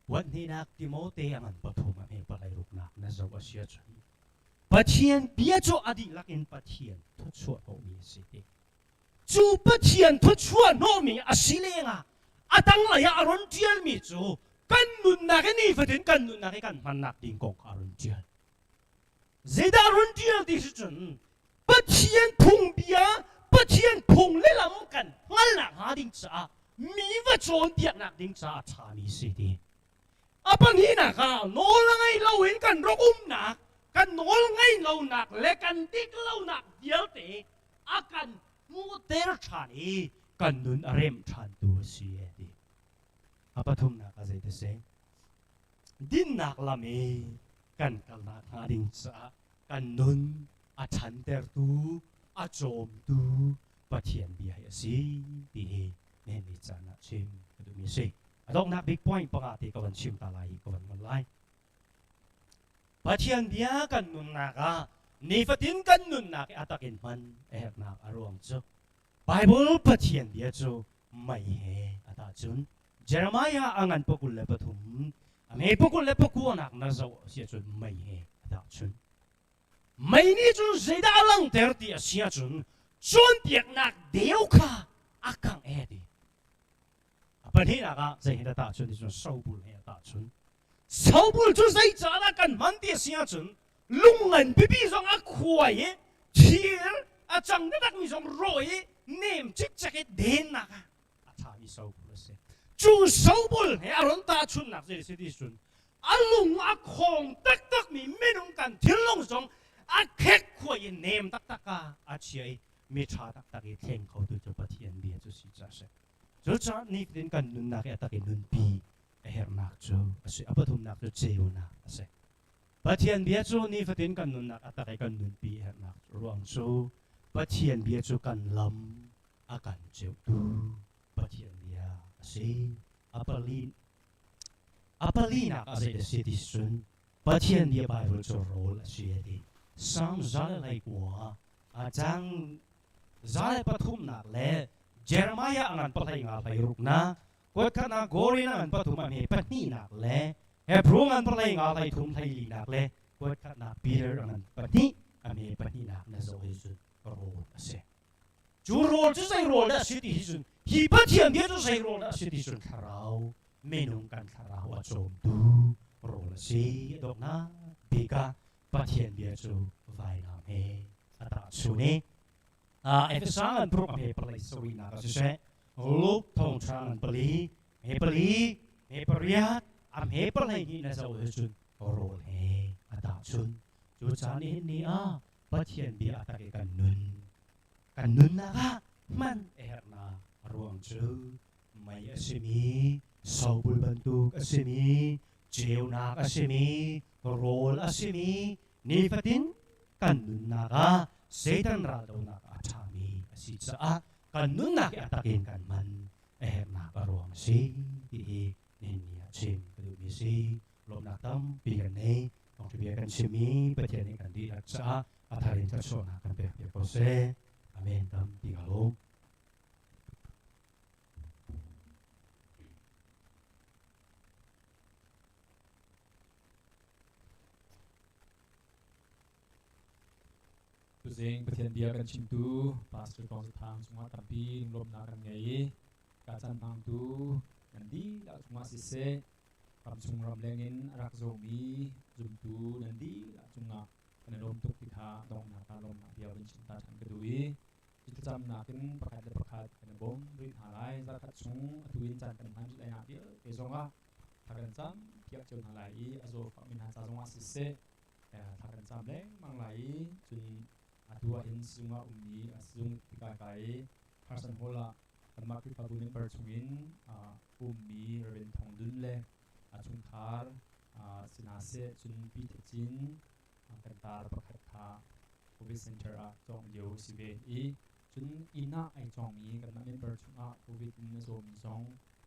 Huathnihnak Timote a ngan pathum a hme palai ruknak na zoh a si ahcun Pathian bia cu a dihlak in Pathian thawchuah hnawhmi a si ti. Cu Pathian thawchuah hnawhmi a si lengah a tanglei ah a ron ṭialmi cu kan nunnak i nifatin kan nunnak i kan hmannak ding kong kha a ron ṭial. Zeidah a ron ṭial ti si cun Pathian phungbia, Pathian phung le lam kan hngalhnak hnga ding caah mi va cawnpiaknak ding caah a ṭhami si ti. A pahnihnak ah nawl a ngei loin kan rak umnak, kan nawl ngei lonak le kan dik lonak vialte a kan hmuhter ṭhan i kan nun a remh ṭhantu a si a ti. A pathumnak ah zei ti si? Dinnak lam i kan kalnak hnga ding caah kan nun a ṭhantertu, a cawmtu Pathian bia hi a si ti hi nihin ni caan ah chim ka duhmi a si. A donghnak big point panga te ka van chim ta lai i ka van ngol lai. Pathian bia kan nunnak ah nifatin kan nunnak i a tak in hman a herhnak a ruang cu Bible Pathian bia cu mei he a tahcun Jeremiah a ngan pakul le pathum a me pakul le pakuanak na zoh a si ahcun mei he a tahchun. Mei nih cun zeidah a langhter ti a si ahcun cawnpiaknak deu kha a kangh e ti. A pahnihnak ah zei he dah tahchun ti cun sobul he a tahchun. Sobul cu zeicahdah kan hman ti a si ahcun lungngan pipi zong a khuai i thir a cang taktakmi zong rawh i nem cikcek i dennak ah a ṭhami sobul a si. Cu sobul he a ron tahchunnak zei si ti cun a lung a khawng taktakmi minung kan thinlung zong a khek khuai i nem taktak ah a chia i mi ṭha taktak i thleng khotu cu Pathian bia cu si ca a si. Cucaah nifatin kan nunnak i a tak i nunpi a a herhnak cu a si. A pathumnak cu ceunak a si. Pathian bia cu nifatin kan nunnak a tak i kan nunpi a herhnak ruang cu Pathian bia cu kan lam a kan ceuhtu Pathian bia a si. A pali a palinak ah zei a si ti cun Pathian bia Bible cu rawl a si a ti. Psalm 109 a cang 103nak le Jeremiah a ngan pahlei nga hlei ruknak kuatkhatnak Gorin a ngan pathum a hme pahnihnak le Hebrew ngan pahlei nga hlei thum hlei linak le kuatkhatnak Peter a ngan pahnih a hme pahnihnak na zoh hi cun rawl a si. Cu rawl cu zei rawl dah a si ti hi cun hi Pathian bia cu zei rawl dah a si ti cun thlarau minung kan thlarau a cawmtu rawl a si. A donghnak bik ah Pathian bia cu vainam he a tahchun i Efesa ngan paruk a hme palei sarihnak ah siseh Luke thawngṭha ngan pali hme pali hme pariat a hme palei hnih na zoh hi cun rawl he a tahchun. Cu caan nihin ni ah Pathian bia a tak i kan nun kan nunnak ah hman a herhnak a ruang cu mei a simi sobul bantuk a simi ceunak a simi rawl a simi nifatin kan nunnak ah Satan raldonak a ṭhami a si caah kan nunnak hi a takin kan hman a herhnak a ruang a si ti hi nihin ni ah chim ka duhmi a si. Lawmhnak tampi kan nei. Thawngṭha kan chimmi Pathian nih kan dihlak caah a thar in thluachuahnak kan pek piak ko seh. Amen. Tampi ka lawm. Tuzing Pathian bia kan chimtu Pastor Kong Zathang cungah tampi lunglawmhnak kan ngei i ka caan hmangtu nan dihlak cungah siseh ramchung ramleng in a rak zawmi zumtu nan dihlak cungah kan i lawm tuk ti kha donghnak ah lawmhnak bia vun chim ta ṭhan ka duh i cu thlacamnak in pakhat le pakhat kan i bawm rih hna lai. Zarkhat chung atu in caan kan hman rih lai nak vialte zongah thla kan cam piak cio hna lai i a zawfakmi hna ca zongah siseh thla kan cam lengmang lai i cun atu ah hin sizung ah ummi sizung tikah kai i Carson Hall ah kanmah Khrihfabu member chungin ummi Reverend Thong Dun le a chungkhar sina seh cun Pi Thet Cin kan tar pakhat kha Covid Center ah cawng lio si ve i cun inn ah ai cawngmi kanmah member chungah Covid in a zawmi zong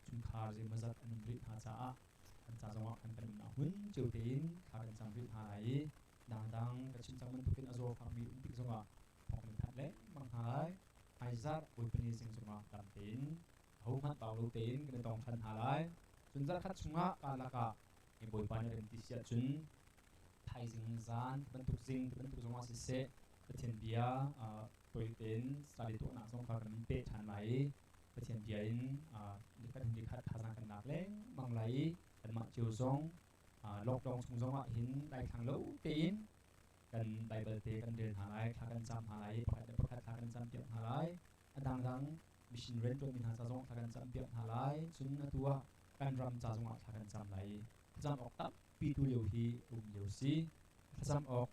chungkhar zeimawzat an um rih hna caah kan ca zongah khan kan umnak hmun cio tein thla kan cam rih hna lai i dangdang ka chim cang bantukin a zaw fakmi um tik zongah thawng kan thanh lengmang hna lai. Hmaizarh Bawipa zing zongah dam tein ahohmanh bau lo tein kan i tong ṭhan hna lai. Cun zarhkhat chungah karlak ah Bawipa nih rem ti si ahcun thaizing zan bantuk zing bantuk zongah siseh Pathian bia toi tein study tuahnak zong kha kan peh ṭhan lai i Pathian bia in nikhat hnu nikhat thazaang kan lak lengmang lai i kanmah cio zong lockdown chung zongah hin daithlang lo tein kan Bible te kan rel hna lai, thla kan cam hna lai i pakhat le pakhat thla kan cam piak hna lai. A dangdang mission rianṭuanmi hna ca zong thla kan cam piak hna lai. Cun atu ah kan ram ca zongah thla kan cam lai i thlacam awk tampi tu lio hi um lio si. Thlacam awk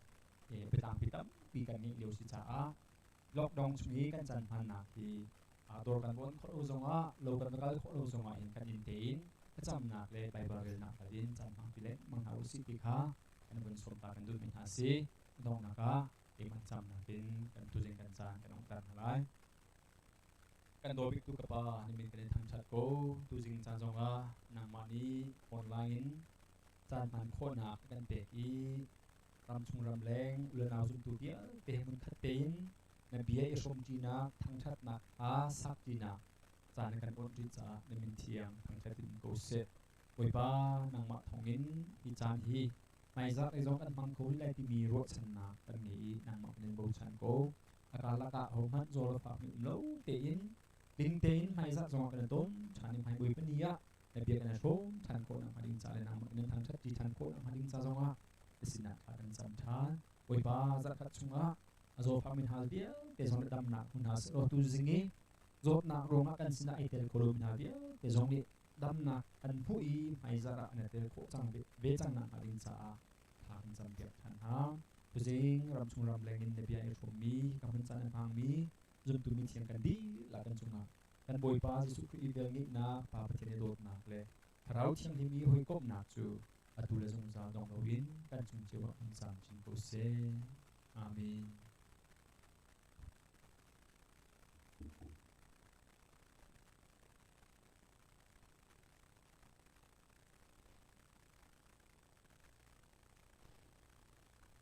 biatlangpi tampi kan ngeih lio si caah lockdown chung i kan caan hmannak hi dawr kan vawn khawh lo zongah lo kan va kal khawh lo zongah hin kan inn tein thlacamnak le Baibal relnak tal in caan hmangpi lengmang hna usih ti kha kan vun sawm ta kan duhmi hna si. Donghnak ah keimah thlacamnak in kan tuzing kan caan kan ongter hna lai. Kan daw bik tu ka pa na min kan in thangṭhat ko. Tuzing caan zongah nangmah nih online in caan hman khawhnak kan pek i ramchung ramleng ulenau zumtu vialte hmunkhat tein na bia i hrawmṭinak thangṭhatnak hla sakṭinak caan na kan awnh rih caah na min thiang thangṭhat in um ko seh. Bawipa, nangmah thawngin hi caan hi hmaizarh lei zong kan hmang kho rih lai timi ruahchannak kan ngei i nangmah kan in bochan ko. A karlak ah hohmanh zawl a fakmi um lo tein ding tein hmaizarh zongah kan i ton ṭhan i hmai Bawipa ni ah na bia kan i hrawm ṭhan khawh nakhnga ding ca le nangmah kan in thangṭhat ṭi ṭhan khawh nakhnga ding ca zongah na sinah thla kan cam ṭhan. Bawipa, zarhkhat chungah a zawfakmi hna vialte zong nih damnak hmu hna sehlaw tuzing i zawtnak ruangah kan sinah ai tel kho lomi hna vialte zong nih damnak an hmuh i hmaizarh ah an i tel khawh cang ve cang nakhnga ding caah thla kan campiak ṭhan hna. Tuzing ramchung ramleng in na bia i hrawmmi, ka hmun caan a hmangmi zumtu mithiang kan dihlak kan cungah kan Bawipa Jesuh Khrih i velngeihnak, Pa Pathian i dawtnak le Thlarau Thianghlim i hawikomhnak cu atu le zungzal dong loin kan cung cio ah um camcin ko seh. Amen.